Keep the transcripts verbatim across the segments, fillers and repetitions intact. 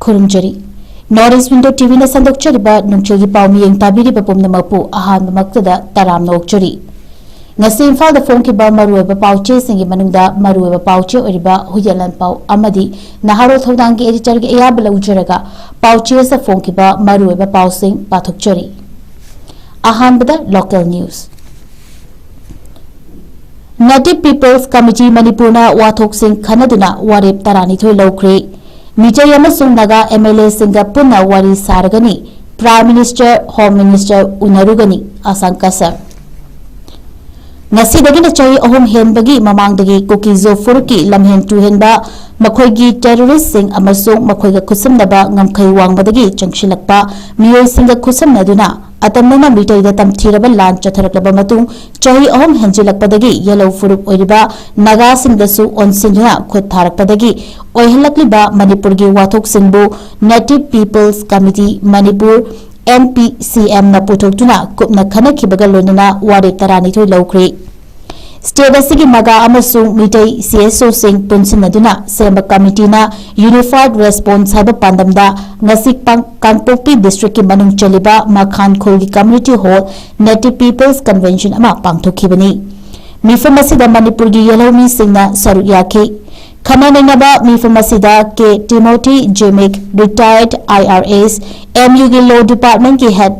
ꯈꯨꯔꯨꯝꯖꯔꯤ꯫ North East Window ꯇꯤꯚꯤꯅ ꯁꯟꯗꯣꯛꯆꯔꯤꯕ ꯅꯨꯡꯆꯩꯒꯤ ꯄꯥꯎ ꯃꯤꯌꯦꯡ ꯇꯥꯕꯤꯔꯤꯕ ꯄꯨꯝꯅꯃꯛꯄꯨ ꯑꯍꯥꯟꯕꯃꯛꯇꯗ ꯇꯔꯥꯝꯅ ꯑꯣꯛꯆꯔꯤ꯫ ꯉꯁꯤ ꯏꯝꯐꯥꯜꯗ ꯐꯣꯡꯈꯤꯕ ꯃꯔꯨꯑꯣꯏꯕ ꯄꯥꯎ ꯆꯦꯁꯤꯡꯒꯤ ꯃꯅꯨꯡꯗ ꯃꯔꯨꯑꯣꯏꯕ ꯄꯥꯎ ꯆꯦ ꯑꯣꯏꯔꯤꯕ ꯍꯨꯏꯌꯦꯟ ꯂꯥꯟꯄꯥꯎ ꯑꯃꯗꯤ ꯅꯍꯥꯔꯣꯜ ꯊꯧꯗꯥꯡꯒꯤ editorꯒꯤ ꯑꯌꯥꯕ ꯂꯧꯖꯔꯒ ꯄꯥꯎ ꯆꯦꯁꯤꯗ ꯐꯣꯡꯈꯤꯕ ꯃꯔꯨꯑꯣꯏꯕ ꯄꯥꯎꯁꯤꯡ ꯄꯥꯊꯣꯛꯆꯔꯤ꯫ ꯑꯍꯥꯟꯕꯗ local news꯫ Native People's Committee ꯃꯅꯤꯄꯨꯔꯅ ꯋꯥꯊꯣꯛꯁꯤꯡ ꯈꯟꯅꯗꯨꯅ ꯋꯥꯔꯦꯞ ꯇꯔꯥꯅꯤꯊꯣꯏ ꯂꯧꯈ꯭ꯔꯦ꯫ ꯃꯤꯇꯩ ꯑꯃꯁꯨꯡ ꯅꯥꯒꯥ MLAꯁꯤꯡꯒ ꯄꯨꯟꯅ ꯋꯥꯔꯤ ꯁꯥꯔꯒꯅꯤ꯫ Prime Minister, Home Minister ꯎꯅꯔꯨꯒꯅꯤ꯫ ꯑꯁꯥꯡ ꯀꯁꯔ꯫ ꯉꯁꯤꯗꯒꯤꯅ ꯆꯍꯤ ꯑꯍꯨꯝ ꯍꯦꯟꯕꯒꯤ ꯃꯃꯥꯡꯗꯒꯤ ꯀꯨꯀꯤ-ꯖꯣ ꯐꯨꯔꯨꯞꯀꯤ ꯂꯝꯍꯦꯟ ꯇꯨꯍꯦꯟꯕ, ꯃꯈꯣꯏꯒꯤ terroristꯁꯤꯡ ꯑꯃꯁꯨꯡ ꯃꯈꯣꯏꯒ ꯈꯨꯠꯁꯝꯅꯕ ꯉꯝꯈꯩ ꯋꯥꯡꯃꯗꯒꯤ ꯆꯪꯁꯤꯜꯂꯛꯄ ꯃꯤꯑꯣꯏꯁꯤꯡꯒ ꯈꯨꯠꯁꯝꯅꯗꯨꯅ ꯑꯇꯝꯅꯅ ꯃꯤꯇꯩꯗ ꯇꯝꯊꯤꯔꯕ ꯂꯥꯟ ꯆꯠꯊꯔꯛꯂꯕ ꯃꯇꯨꯡ, ꯆꯍꯤ ꯑꯍꯨꯝ ꯍꯦꯟꯖꯤꯜꯂꯛꯄꯗꯒꯤ ꯌꯦꯜꯍꯧ ꯐꯨꯔꯨꯞ ꯑꯣꯏꯔꯤꯕ ꯅꯥꯒꯥꯁꯤꯡꯗꯁꯨ ꯑꯣꯟꯁꯤꯟꯗꯨꯅ ꯈꯨꯠ ꯊꯥꯔꯛꯄꯗꯒꯤ ꯑꯣꯏꯍꯜꯂꯛꯂꯤꯕ ꯃꯅꯤꯄꯨꯔꯒꯤ ꯋꯥꯊꯣꯛꯁꯤꯡꯕꯨ Native People's Committee ꯃꯅꯤꯄꯨꯔ, NPCMꯅ ꯄꯨꯊꯣꯛꯇꯨꯅ ꯀꯨꯞꯅ ꯈꯟꯅꯈꯤꯕꯒ ꯂꯣꯏꯅꯅ ꯋꯥꯔꯦꯞ ꯇꯔꯥꯅꯤꯊꯣꯏ ꯂꯧꯈ꯭ꯔꯦ꯫ State ꯑꯁꯤꯒꯤ ꯅꯥꯒꯥ ꯑꯃꯁꯨꯡ ꯃꯤꯇꯩ CSOꯁꯤꯡ ꯄꯨꯟꯁꯤꯟꯅꯗꯨꯅ ꯁꯦꯝꯕ committeeꯅ Unified Response ꯍꯥꯏꯕ ꯄꯥꯟꯗꯝꯗ ꯉꯁꯤ ꯄꯥꯡ-, ꯀꯥꯡꯄꯣꯛꯄꯤ districtꯀꯤ ꯃꯅꯨꯡ ꯆꯜꯂꯤꯕ ꯃꯈꯥꯟ ꯈꯨꯜꯒꯤ community hall Native People's Convention ꯑꯃ ꯄꯥꯡꯊꯣꯛꯈꯤꯕꯅꯤ꯫ ꯃꯤꯐꯝ ꯑꯁꯤꯗ ꯃꯅꯤꯄꯨꯔꯒꯤ ꯌꯦꯜꯍꯧꯃꯤꯁꯤꯡꯅ ꯁꯔꯨꯛ ꯌꯥꯈꯤ꯫ ꯈꯟꯅ ꯅꯩꯅꯕ ꯃꯤꯐꯝ ꯑꯁꯤꯗ ꯀꯦ ꯇꯤꯃꯣꯊꯤ ꯖꯤꯃꯤꯛ, retired IRS, MUꯒꯤ Law Departmentꯀꯤ head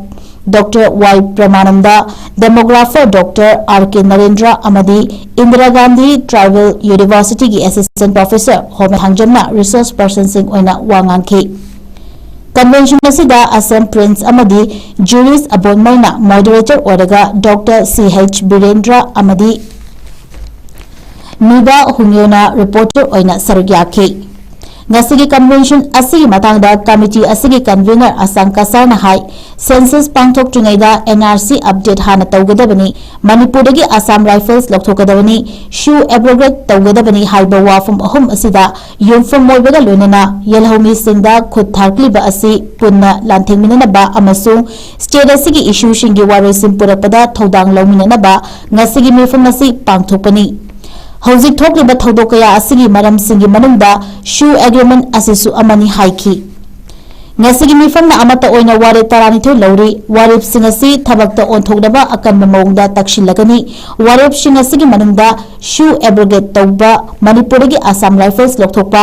Doctor ꯋꯥꯏ ꯄ꯭ꯔꯃꯥꯅꯟꯗ, demographer Doctor R K Narendra ꯑꯃꯗꯤ Indira Gandhi Tribal Universityꯒꯤ assistant professor ꯍꯣꯃꯦ ꯊꯥꯡꯖꯝꯅ resource personꯁꯤꯡ ꯑꯣꯏꯅ ꯋꯥ ꯉꯥꯡꯈꯤ꯫ Convention ꯑꯁꯤꯗ Assam Prince ꯑꯃꯗꯤ jurist ꯑꯕꯣꯟꯃꯩꯅ moderator ꯑꯣꯏꯔꯒ Doctor C H ꯕꯤꯔꯦꯟꯗ꯭ꯔ ꯑꯃꯗꯤ ꯅꯤꯕꯥ ꯍꯨꯡꯌꯣꯅ reporter ꯑꯣꯏꯅ ꯁꯔꯨꯛ ꯌꯥꯈꯤ꯫ ꯉꯁꯤꯒꯤ convention ꯑꯁꯤꯒꯤ ꯃꯇꯥꯡꯗ committee ꯑꯁꯤꯒꯤ convener ꯑꯁꯥꯡ ꯀꯁꯥꯔꯅ ꯍꯥꯏ, census ꯄꯥꯡꯊꯣꯛꯇ꯭ꯔꯤꯉꯩꯗ NRC update ꯍꯥꯟꯅ ꯇꯧꯒꯗꯕꯅꯤ, ꯃꯅꯤꯄꯨꯔꯗꯒꯤ Assam Rifles ꯂꯧꯊꯣꯛꯀꯗꯕꯅꯤ, SoO abrogate ꯇꯧꯒꯗꯕꯅꯤ ꯍꯥꯏꯕ ꯋꯥꯐꯝ ꯑꯍꯨꯝ ꯑꯁꯤꯗ ꯌꯨꯝꯐꯝ ꯑꯣꯏꯕꯒ ꯂꯣꯏꯅꯅ ꯌꯦꯜꯍꯧꯃꯤꯁꯤꯡꯗ ꯈꯨꯠ ꯊꯥꯔꯛꯂꯤꯕ ꯑꯁꯤ ꯄꯨꯟꯅ ꯂꯥꯟꯊꯦꯡꯃꯤꯟꯅꯅꯕ ꯑꯃꯁꯨꯡ state ꯑꯁꯤꯒꯤ issueꯁꯤꯡꯒꯤ ꯋꯥꯔꯣꯏꯁꯤꯟ ꯄꯨꯔꯛꯄꯗ ꯊꯧꯗꯥꯡ ꯂꯧꯃꯤꯟꯅꯅꯕ ꯉꯁꯤꯒꯤ ꯃꯤꯐꯝ ꯑꯁꯤ ꯄꯥꯡꯊꯣꯛꯄꯅꯤ꯫ ꯍꯧꯖꯤꯛ ꯊꯣꯛꯂꯤꯕ ꯊꯧꯗꯣꯛ ꯀꯌꯥ ꯑꯁꯤꯒꯤ ꯃꯔꯝꯁꯤꯡꯒꯤ ꯃꯅꯨꯡꯗ SoO agreement ꯑꯁꯤꯁꯨ ꯑꯃꯅꯤ ꯍꯥꯏꯈꯤ꯫ ꯉꯁꯤꯒꯤ ꯃꯤꯐꯝꯅ ꯑꯃꯠꯇ ꯑꯣꯏꯅ ꯋꯥꯔꯦꯞ ꯇꯔꯥꯅꯤꯊꯣꯏ ꯂꯧꯔꯤ꯫ ꯋꯥꯔꯦꯞꯁꯤꯡ ꯑꯁꯤ ꯊꯕꯛꯇ ꯑꯣꯟꯊꯣꯛꯅꯕ ꯑꯀꯟꯕ ꯃꯑꯣꯡꯗ ꯇꯛꯁꯤꯜꯂꯒꯅꯤ꯫ ꯋꯥꯔꯦꯞꯁꯤꯡ ꯑꯁꯤꯒꯤ ꯃꯅꯨꯡꯗ ꯁꯨ ꯑꯦꯕ꯭ꯔꯣꯒꯦꯠ ꯇꯧꯕ, ꯃꯅꯤꯄꯨꯔꯗꯒꯤ ꯑꯁꯥꯝ ꯔꯥꯏꯐꯜꯁ ꯂꯧꯊꯣꯛꯄ,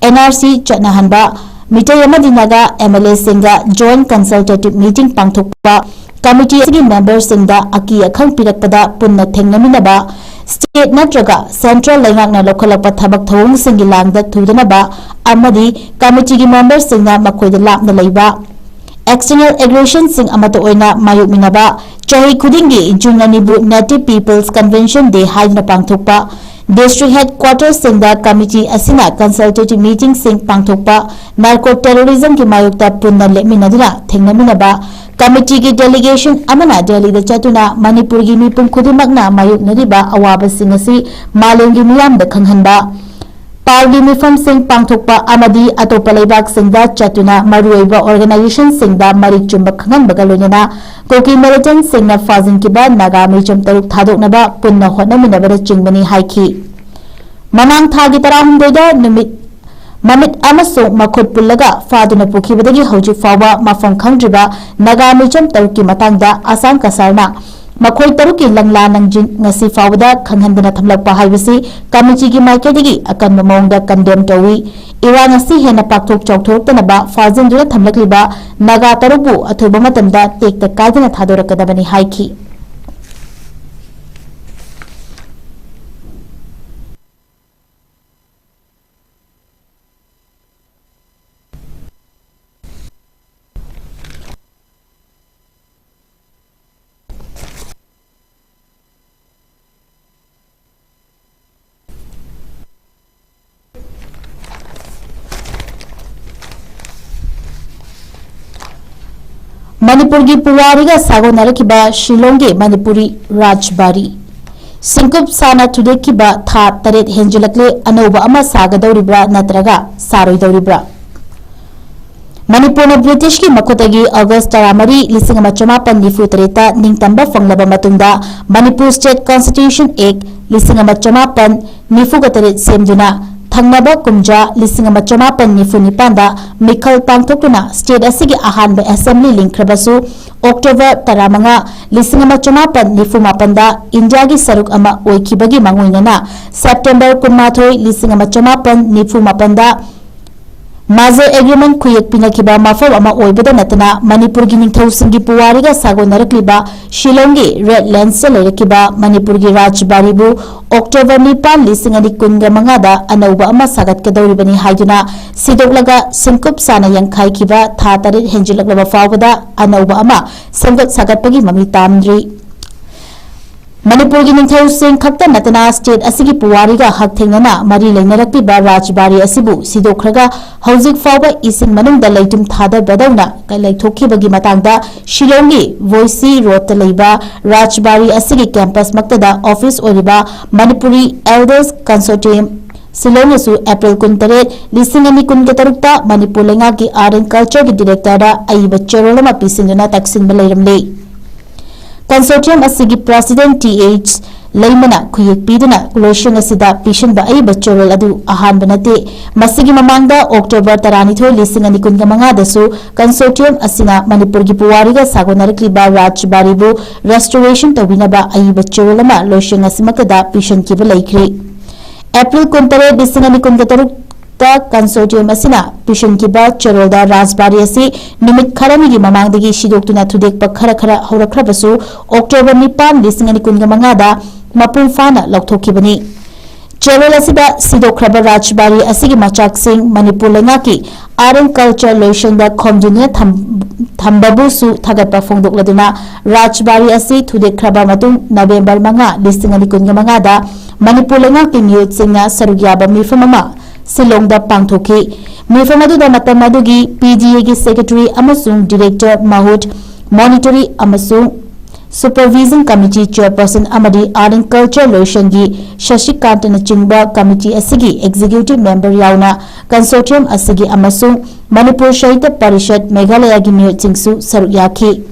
ꯑꯦꯟ ꯑꯥꯔ ꯁꯤ ꯆꯠꯅꯍꯟꯕ, ꯃꯤꯇꯩ ꯑꯃꯗꯤ ꯅꯥꯒꯥ ꯑꯦꯝ ꯑꯦꯜ ꯑꯦꯁꯤꯡꯒ ꯖꯣꯏꯟꯠ ꯀꯟꯁꯜꯇꯦꯇꯤꯚ ꯃꯤꯇꯤꯡ ꯄꯥꯡꯊꯣꯛꯄ, ꯀꯃꯤꯇꯤ ꯑꯁꯤꯒꯤ ꯃꯦꯝꯕꯔꯁꯤꯡꯗ ꯑꯀꯤ ꯑꯈꯪ ꯄꯤꯔꯛꯄꯗ ꯄꯨꯟꯅ ꯊꯦꯡꯅꯃꯤꯟꯅꯕ, ꯁ꯭ꯇꯦꯠ ꯅꯠꯇ꯭ꯔꯒ ꯁꯦꯟꯇ꯭ꯔꯦꯜ ꯂꯩꯉꯥꯛꯅ ꯂꯧꯈꯠꯂꯛꯄ ꯊꯕꯛ ꯊꯧꯑꯣꯡꯁꯤꯡꯒꯤ ꯂꯥꯡꯗ ꯊꯨꯗꯅꯕ ꯑꯃꯗꯤ ꯀꯃꯤꯇꯤꯒꯤ ꯃꯦꯝꯕꯔꯁꯤꯡꯅ ꯃꯈꯣꯏꯗ ꯂꯥꯞꯅ ꯂꯩꯕ, ꯑꯦꯛꯁꯇꯔꯅꯦꯜ ꯑꯦꯒ꯭ꯔꯦꯁꯟꯁꯤꯡ ꯑꯃꯠꯇ ꯑꯣꯏꯅ ꯃꯥꯌꯣꯛꯃꯤꯟꯅꯕ, ꯆꯍꯤ ꯈꯨꯗꯤꯡꯒꯤ ꯖꯨꯟ ꯑꯅꯤꯕꯨ Native People's Convention Day ꯍꯥꯏꯗꯨꯅ ꯄꯥꯡꯊꯣꯛꯄ, ꯗꯤꯁꯇ꯭ꯔꯤꯛ ꯍꯦꯗꯀ꯭ꯋꯥꯇꯔꯁꯤꯡꯗ ꯀꯃꯤꯇꯤ ꯑꯁꯤꯅ ꯀꯟꯁꯜꯇꯦꯇꯤꯚ ꯃꯤꯇꯤꯡꯁꯤꯡ ꯄꯥꯡꯊꯣꯛꯄ, ꯅꯥꯔꯀꯣ ꯇꯦꯔꯣꯔꯤꯖꯝꯒꯤ ꯃꯥꯌꯣꯛꯇ ꯄꯨꯟꯅ ꯂꯦꯞꯃꯤꯟꯅꯗꯨꯅ ꯊꯦꯡꯅꯃꯤꯟꯅꯕ, ꯀꯃꯤꯇꯤꯒꯤ ꯗꯦꯂꯤꯒꯦꯁꯟ ꯑꯃꯅ ꯗꯦꯜꯂꯤꯗ ꯆꯠꯇꯨꯅ ꯃꯅꯤꯄꯨꯔꯒꯤ ꯃꯤꯄꯨꯝ ꯈꯨꯗꯤꯡꯃꯛꯅ ꯃꯥꯌꯣꯛꯅꯔꯤꯕ ꯑꯋꯥꯕꯁꯤꯡ ꯑꯁꯤ ꯃꯥꯂꯦꯝꯒꯤ ꯃꯤꯌꯥꯝꯗ ꯈꯪꯍꯟꯕ, ꯄꯥꯎꯒꯤ ꯃꯤꯐꯝꯁꯤꯡ ꯄꯥꯡꯊꯣꯛꯄ ꯑꯃꯗꯤ ꯑꯇꯣꯞꯄ ꯂꯩꯕꯥꯛꯁꯤꯡꯗ ꯆꯠꯇꯨꯅ ꯃꯔꯨꯑꯣꯏꯕ ꯑꯣꯔꯒꯅꯥꯏꯖꯦꯁꯟꯁꯤꯡꯗ ꯃꯔꯤꯛ ꯆꯨꯝꯕ ꯈꯪꯍꯟꯕꯒ ꯂꯣꯏꯅꯅ ꯀꯨꯀꯤ ꯃꯤꯂꯤꯇꯦꯟꯠꯁꯤꯡꯅ ꯐꯥꯖꯤꯟꯈꯤꯕ ꯅꯥꯒꯥ ꯃꯤꯆꯝ ꯇꯔꯨꯛ ꯊꯥꯗꯣꯛꯅꯕ ꯄꯨꯟꯅ ꯍꯣꯠꯅꯃꯤꯟꯅꯕꯅꯆꯤꯡꯕꯅꯤ ꯍꯥꯏꯈꯤ꯫ ꯃꯃꯥꯡ ꯊꯥꯒꯤ ꯇꯔꯥꯍꯨꯝꯗꯣꯏꯗ ꯅꯨꯃꯤꯠ, ꯃꯃꯤꯠ ꯑꯃꯁꯨꯡ ꯃꯈꯨꯠ ꯄꯨꯜꯂꯒ ꯐꯥꯗꯨꯅ ꯄꯨꯈꯤꯕꯗꯒꯤ ꯍꯧꯖꯤꯛ ꯐꯥꯎꯕ ꯃꯐꯝ ꯈꯪꯗ꯭ꯔꯤꯕ ꯅꯥꯒꯥ ꯃꯤꯆꯝ ꯇꯔꯨꯛꯀꯤ ꯃꯇꯥꯡꯗ ꯑꯁꯥꯝ ꯀꯁꯥꯔꯅ ꯃꯈꯣꯏ ꯇꯔꯨꯛꯀꯤ ꯂꯪꯂꯥ ꯂꯪꯖꯤꯟ ꯉꯁꯤ ꯐꯥꯎꯕꯗ ꯈꯪꯍꯟꯗꯅ ꯊꯝꯂꯛꯄ ꯍꯥꯏꯕꯁꯤ ꯀꯃꯤꯇꯤꯒꯤ ꯃꯥꯏꯀꯩꯗꯒꯤ ꯑꯀꯟꯕ ꯃꯑꯣꯡꯗ ꯀꯟꯗꯦꯝ ꯇꯧꯏ꯫ ꯏꯔꯥꯡ ꯑꯁꯤ ꯍꯦꯟꯅ ꯄꯥꯛꯊꯣꯛ ꯆꯥꯎꯊꯣꯔꯛꯇꯅꯕ ꯐꯥꯖꯤꯟꯗꯨꯅ ꯊꯝꯂꯛꯂꯤꯕ ꯅꯥꯒꯥ ꯇꯔꯨꯛꯄꯨ ꯑꯊꯨꯕ ꯃꯇꯝꯗ ꯇꯦꯛꯇ ꯀꯥꯏꯗꯅ ꯊꯥꯗꯣꯔꯛꯀꯗꯕꯅꯤ ꯍꯥꯏꯈꯤ꯫ ꯃꯅꯤꯄꯨꯔꯒꯤ ꯄꯨꯋꯥꯔꯤꯒ ꯁꯥꯒꯣꯟꯅꯔꯛꯈꯤꯕ ꯁꯤꯂꯣꯡꯒꯤ ꯃꯅꯤꯄꯨꯔꯤ ꯔꯥꯖꯕꯥꯔꯤ꯫ ꯁꯤꯡꯀꯨꯞ ꯁꯥꯅ ꯊꯨꯗꯦꯛꯈꯤꯕ ꯊꯥ ꯇꯔꯦꯠ ꯍꯦꯟꯖꯤꯜꯂꯛꯂꯦ, ꯑꯅꯧꯕ ꯑꯃ ꯁꯥꯒꯗꯧꯔꯤꯕ꯭ꯔꯥ ꯅꯠꯇ꯭ꯔꯒ ꯁꯥꯔꯣꯏꯗꯧꯔꯤꯕ꯭ꯔꯥ? ꯃꯅꯤꯄꯨꯔꯅ ꯕ꯭ꯔꯤꯇꯤꯁꯀꯤ ꯃꯈꯨꯠꯇꯒꯤ ꯑꯣꯒꯁ꯭ꯠ ꯇꯔꯥꯃꯔꯤ, ꯂꯤꯁꯤꯡ ꯑꯃ ꯆꯃꯥꯄꯟ ꯅꯤꯐꯨ ꯇꯔꯦꯠꯇ ꯅꯤꯡꯇꯝꯕ ꯐꯪꯂꯕ ꯃꯇꯨꯡꯗ, ꯃꯅꯤꯄꯨꯔ ꯁ꯭ꯇꯦꯠ ꯀꯟꯁꯇꯤꯇ꯭ꯌꯨꯁꯟ ꯑꯦꯛ, ꯂꯤꯁꯤꯡ ꯑꯃ ꯆꯃꯥꯄꯟ ꯅꯤꯐꯨꯒ ꯇꯔꯦꯠ ꯁꯦꯝꯗꯨꯅ, ꯊꯪꯅꯕ ꯀꯨꯝꯖꯥ ꯂꯤꯁꯤꯡ ꯑꯃ ꯆꯃꯥꯄꯟ ꯅꯤꯐꯨ ꯅꯤꯄꯥꯟꯗ ꯃꯤꯈꯜ ꯄꯥꯡꯊꯣꯛꯇꯨꯅ state ꯑꯁꯤꯒꯤ ꯑꯍꯥꯟꯕ assembly ꯂꯤꯡꯈ꯭ꯔꯕꯁꯨ, October ꯇꯔꯥꯃꯉꯥ, ꯂꯤꯁꯤꯡ ꯑꯃ ꯆꯃꯥꯄꯟ ꯅꯤꯐꯨ ꯃꯥꯄꯟꯗ ꯏꯟꯗꯤꯌꯥꯒꯤ ꯁꯔꯨꯛ ꯑꯃ ꯑꯣꯏꯈꯤꯕꯒꯤ ꯃꯥꯡꯑꯣꯏꯅꯅ September ꯀꯨꯟꯃꯥꯊꯣꯏ, ꯂꯤꯁꯤꯡ ꯑꯃ ꯆꯃꯥꯄꯟ ꯅꯤꯐꯨ ꯃꯥꯄꯟꯗ Major Agreement ꯈꯨꯌꯦꯛ ꯄꯤꯅꯈꯤꯕ ꯃꯐꯝ ꯑꯃ ꯑꯣꯏꯕꯗ ꯅꯠꯇꯅ, ꯃꯅꯤꯄꯨꯔꯒꯤ ꯅꯤꯡꯊꯧꯁꯤꯡꯒꯤ ꯄꯨꯋꯥꯔꯤꯒ ꯁꯥꯒꯣꯟꯅꯔꯛꯂꯤꯕ ꯁꯤꯂꯣꯡꯒꯤ Red Lands ꯂꯩꯔꯛꯈꯤꯕ ꯃꯅꯤꯄꯨꯔꯒꯤ ꯔꯥꯖꯕꯥꯔꯤꯕꯨ October ꯅꯤꯄꯥꯟ, ꯂꯤꯁꯤꯡ ꯑꯅꯤ ꯀꯨꯟꯒ ꯃꯉꯥꯗ ꯑꯅꯧꯕ ꯑꯃ ꯁꯥꯒꯠꯀꯗꯧꯔꯤꯕꯅꯤ ꯍꯥꯏꯗꯨꯅ ꯁꯤꯗꯣꯛꯂꯒ ꯁꯤꯡꯀꯨꯞ ꯁꯥꯅ ꯌꯥꯡꯈꯥꯏꯈꯤꯕ ꯊꯥ ꯇꯔꯦꯠ ꯍꯦꯟꯖꯤꯜꯂꯛꯂꯕ ꯐꯥꯎꯕꯗ ꯑꯅꯧꯕ ꯑꯃ ꯁꯦꯝꯒꯠ ꯁꯥꯒꯠꯄꯒꯤ ꯃꯃꯤ ꯇꯥꯝꯗ꯭ꯔꯤ꯫ ꯃꯅꯤꯄꯨꯔꯒꯤ ꯅꯤꯡꯊꯧꯁꯤꯡ ꯈꯛꯇ ꯅꯠꯇꯅ state ꯑꯁꯤꯒꯤ ꯄꯨꯋꯥꯔꯤꯒ ꯍꯛꯊꯦꯡꯅꯅ ꯃꯔꯤ ꯂꯩꯅꯔꯛꯂꯤꯕ ꯔꯥꯖꯕꯥꯔꯤ ꯑꯁꯤꯕꯨ ꯁꯤꯗꯣꯛꯈ꯭ꯔꯒ ꯍꯧꯖꯤꯛ ꯐꯥꯎꯕ ꯏꯁꯤꯡ ꯃꯅꯨꯡꯗ ꯂꯩꯇꯨꯝ ꯊꯥꯗꯕꯗꯧꯅ ꯂꯩꯊꯣꯛꯈꯤꯕꯒꯤ ꯃꯇꯥꯡꯗ ꯁꯤꯂꯣꯡꯒꯤ ꯚꯣꯏꯁꯤ ꯔꯣꯗꯇ ꯂꯩꯕ ꯔꯥꯖꯕꯥꯔꯤ ꯑꯁꯤꯒꯤ campus ꯃꯛꯇꯗ office ꯑꯣꯏꯔꯤꯕ Manipuri Elders Consortium ꯁꯤꯂꯣꯡꯅꯁꯨ April ꯀꯨꯟꯇꯔꯦꯠ, ꯂꯤꯁꯤꯡ ꯑꯅꯤ ꯀꯨꯟꯒ ꯇꯔꯨꯛꯇ ꯃꯅꯤꯄꯨꯔ ꯂꯩꯉꯥꯛꯀꯤ Art and Cultureꯒꯤ directorꯗ ꯑꯏꯕ ꯆꯦꯔꯣꯜ ꯑꯃ ꯄꯤꯁꯤꯟꯗꯨꯅ ꯇꯛꯁꯤꯟꯕ ꯂꯩꯔꯝꯂꯦ꯫ Consortium ꯑꯁꯤꯒꯤ president T H ꯂꯩꯃꯅ ꯈꯨꯌꯦꯛ ꯄꯤꯗꯨꯅ ꯂꯣꯏꯁꯪ ꯑꯁꯤꯗ ꯄꯤꯁꯤꯟꯕ ꯑꯏꯕ ꯆꯦꯔꯣꯜ ꯑꯗꯨ ꯑꯍꯥꯟꯕ ꯅꯠꯇꯦ꯫ ꯃꯁꯤꯒꯤ ꯃꯃꯥꯡꯗ October ꯇꯔꯥꯅꯤꯊꯣꯏ, ꯂꯤꯁꯤꯡ ꯑꯅꯤ ꯀꯨꯟꯒ ꯃꯉꯥꯗꯁꯨ Consortium ꯑꯁꯤꯅ ꯃꯅꯤꯄꯨꯔꯒꯤ ꯄꯨꯋꯥꯔꯤꯒ ꯁꯥꯒꯣꯟꯅꯔꯛꯂꯤꯕ ꯔꯥꯖꯕꯥꯔꯤꯕꯨ restoration ꯇꯧꯕꯤꯅꯕ ꯑꯏꯕ ꯆꯦꯔꯣꯜ ꯑꯃ ꯂꯣꯏꯁꯪ ꯑꯁꯤꯃꯛꯇꯗ ꯄꯤꯁꯤꯟꯈꯤꯕ ꯂꯩꯈ꯭ꯔꯦ꯫ April ꯀꯨꯟꯇꯔꯦꯠ, ꯂꯤꯁꯤꯡ ꯑꯅꯤ ꯀꯨꯟꯒ ꯇꯔꯨꯛꯇ Consortium ꯑꯁꯤꯅ ꯄꯤꯁꯤꯟꯈꯤꯕ ꯆꯦꯔꯣꯜꯗ ꯔꯥꯖꯕꯥꯔꯤ ꯑꯁꯤ ꯅꯨꯃꯤꯠ ꯈꯔꯅꯤꯒꯤ ꯃꯃꯥꯡꯗꯒꯤ ꯁꯤꯗꯣꯛꯇꯨꯅ ꯊꯨꯗꯦꯛꯄ ꯈꯔ ꯈꯔ ꯍꯧꯔꯛꯈ꯭ꯔꯕꯁꯨ, October ꯅꯤꯄꯥꯟ, ꯂꯤꯁꯤꯡ ꯑꯅꯤ ꯀꯨꯟꯒ ꯃꯉꯥꯗ ꯃꯄꯨꯡ ꯐꯥꯅ ꯂꯧꯊꯣꯛꯈꯤꯕꯅꯤ꯫ ꯆꯦꯔꯣꯜ ꯑꯁꯤꯗ ꯁꯤꯗꯣꯛꯈ꯭ꯔꯕ ꯔꯥꯖꯕꯥꯔꯤ ꯑꯁꯤꯒꯤ ꯃꯆꯥꯛꯁꯤꯡ ꯃꯅꯤꯄꯨꯔ ꯂꯩꯉꯥꯛꯀꯤ Art and Culture ꯂꯣꯏꯁꯪꯗ ꯈꯣꯝꯖꯤꯟꯗꯨꯅ ꯊꯝ-, ꯊꯝꯕꯕꯨꯁꯨ ꯊꯥꯒꯠꯄ ꯐꯣꯡꯗꯣꯛꯂꯗꯨꯅ, ꯔꯥꯖꯕꯥꯔꯤ ꯑꯁꯤ ꯊꯨꯗꯦꯛꯈ꯭ꯔꯕ ꯃꯇꯨꯡ November ꯃꯉꯥ, ꯂꯤꯁꯤꯡ ꯑꯅꯤ ꯀꯨꯟꯒ ꯃꯉꯥꯗ ꯃꯅꯤꯄꯨꯔ ꯂꯩꯉꯥꯛꯀꯤ ꯃꯤꯑꯣꯏꯁꯤꯡꯅ ꯁꯔꯨꯛ ꯌꯥꯕ ꯃꯤꯐꯝ ꯑꯃ ꯁꯤꯂꯣꯡꯗ ꯄꯥꯡꯊꯣꯛꯈꯤ꯫ ꯃꯤꯐꯝ ꯑꯗꯨꯗ ꯃꯇꯝ ꯑꯗꯨꯒꯤ P D Aꯒꯤ secretary ꯑꯃꯁꯨꯡ director ꯃꯍꯨꯠ, monitoring ꯑꯃꯁꯨꯡ supervision committee chairperson ꯑꯃꯗꯤ Art and Culture ꯂꯣꯏꯁꯪꯒꯤ ꯁꯁꯤꯀꯥꯟꯇꯅꯆꯤꯡꯕ committee ꯑꯁꯤꯒꯤ executive member ꯌꯥꯎꯅ Consortium ꯑꯁꯤꯒꯤ ꯑꯃꯁꯨꯡ ꯃꯅꯤꯄꯨꯔ ꯁꯥꯍꯤꯇ꯭ꯌ ꯄꯔꯤꯁꯠ ꯃꯦꯘꯥꯂꯌꯒꯤ ꯃꯤꯍꯨꯠꯁꯤꯡꯁꯨ ꯁꯔꯨꯛ ꯌꯥꯈꯤ꯫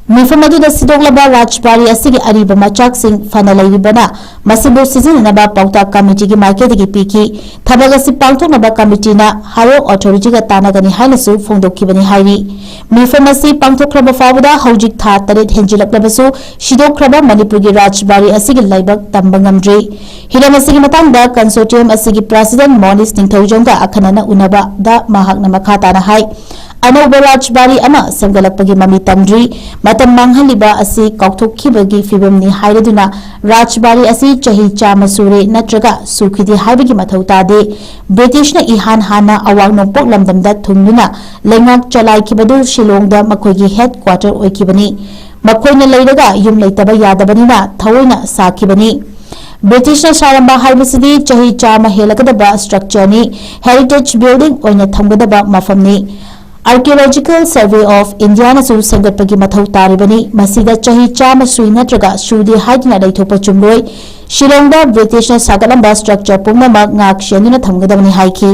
ꯃꯤꯐꯝ ꯑꯗꯨꯗ ꯁꯤꯗꯣꯛꯂꯕ ꯔꯥꯖꯕꯥꯔꯤ ꯑꯁꯤꯒꯤ ꯑꯔꯤꯕ ꯃꯆꯥꯛꯁꯤꯡ ꯐꯅ ꯂꯩꯔꯤꯕꯅ ꯃꯁꯤꯕꯨ ꯁꯤꯖꯤꯟꯅꯅꯕ ꯄꯥꯎꯇꯥꯛ ꯀꯃꯤꯇꯤꯒꯤ ꯃꯥꯏꯀꯩꯗꯒꯤ ꯄꯤꯈꯤ꯫ ꯊꯕꯛ ꯑꯁꯤ ꯄꯥꯡꯊꯣꯛꯅꯕ ꯀꯃꯤꯇꯤꯅ Higher Authority ꯒ ꯇꯥꯟꯅꯒꯅꯤ ꯍꯥꯏꯅꯁꯨ ꯐꯣꯡꯗꯣꯛꯈꯤꯕꯅꯤ ꯍꯥꯏꯔꯤ꯫ ꯃꯤꯐꯝ ꯑꯁꯤ ꯄꯥꯡꯊꯣꯛꯈ꯭ꯔꯕ ꯐꯥꯎꯕꯗ ꯍꯧꯖꯤꯛ ꯊꯥ ꯇꯔꯦꯠ ꯍꯦꯟꯖꯤꯜꯂꯛꯂꯕꯁꯨ ꯁꯤꯗꯣꯛꯈ꯭ꯔꯕ ꯃꯅꯤꯄꯨꯔꯒꯤ ꯔꯥꯖꯕꯥꯔꯤ ꯑꯁꯤꯒꯤ ꯂꯥꯏꯕꯛ ꯇꯝꯕ ꯉꯝꯗ꯭ꯔꯤ꯫ ꯍꯤꯔꯝ ꯑꯁꯤꯒꯤ ꯃꯇꯥꯡꯗ consortium ꯑꯁꯤꯒꯤ president ꯃꯣꯅꯤꯁ ꯅꯤꯡꯊꯧꯖꯝꯒ ꯑꯈꯟꯅꯅ ꯎꯅꯕꯗ ꯃꯍꯥꯛꯅ ꯃꯈꯥ ꯇꯥꯅ ꯍꯥꯏ, ꯑꯅꯧꯕ ꯔꯥꯖꯕꯥꯔꯤ ꯑꯃ ꯁꯦꯝꯒꯠꯂꯛꯄꯒꯤ ꯃꯃꯤ ꯇꯝꯗ꯭ꯔꯤ꯫ ꯃꯇꯝ ꯃꯥꯡꯍꯜꯂꯤꯕ ꯑꯁꯤ ꯀꯥꯎꯊꯣꯛꯈꯤꯕꯒꯤ ꯐꯤꯕꯝꯅꯤ ꯍꯥꯏꯔꯗꯨꯅ ꯔꯥꯖꯕꯥꯔꯤ ꯑꯁꯤ ꯆꯍꯤ ꯆꯥꯝꯃ ꯁꯨꯔꯦ ꯅꯠꯇ꯭ꯔꯒ ꯁꯨꯈꯤꯗꯦ ꯍꯥꯏꯕꯒꯤ ꯃꯊꯧ ꯇꯥꯗꯦ꯫ ꯕ꯭ꯔꯤꯇꯤꯁꯅ ꯏꯍꯥꯟ ꯍꯥꯟꯅ ꯑꯋꯥꯡ ꯅꯣꯡꯄꯣꯛ ꯂꯝꯗꯝꯗ ꯊꯨꯡꯗꯨꯅ ꯂꯩꯉꯥꯛ ꯆꯂꯥꯏꯈꯤꯕꯗꯨ ꯁꯤꯂꯣꯡꯗ ꯃꯈꯣꯏꯒꯤ headquarter ꯑꯣꯏꯈꯤꯕꯅꯤ꯫ ꯃꯈꯣꯏꯅ ꯂꯩꯔꯒ ꯌꯨꯝ ꯂꯩꯇꯕ ꯌꯥꯗꯕꯅꯤꯅ ꯊꯑꯣꯏꯅ ꯁꯥꯈꯤꯕꯅꯤ꯫ ꯕ꯭ꯔꯤꯇꯤꯁꯅ ꯁꯥꯔꯝꯕ ꯍꯥꯏꯕꯁꯤꯗꯤ ꯆꯍꯤ ꯆꯥꯝꯃ ꯍꯦꯜꯂꯒꯗꯕ structure ꯅꯤ, heritage building ꯑꯣꯏꯅ ꯊꯝꯒꯗꯕ ꯃꯐꯝꯅꯤ꯫ Archaeological Survey of India ꯅꯁꯨ ꯁꯦꯝꯒꯠꯄꯒꯤ ꯃꯊꯧ ꯇꯥꯔꯤꯕꯅꯤ꯫ ꯃꯁꯤꯗ ꯆꯍꯤ ꯆꯥꯝꯃ ꯁꯨꯏ ꯅꯠꯇ꯭ꯔꯒ ꯁꯨꯗꯦ ꯍꯥꯏꯗꯨꯅ ꯂꯩꯊꯣꯛꯄ ꯆꯨꯝꯂꯣꯏ꯫ ꯁꯤꯂꯣꯡꯗ ꯕ꯭ꯔꯤꯇꯤꯁꯅ ꯁꯥꯒꯠꯂꯝꯕ structure ꯄꯨꯝꯅꯃꯛ ꯉꯥꯛ ꯁꯦꯟꯗꯨꯅ ꯊꯝꯒꯗꯕꯅꯤ ꯍꯥꯏꯈꯤ꯫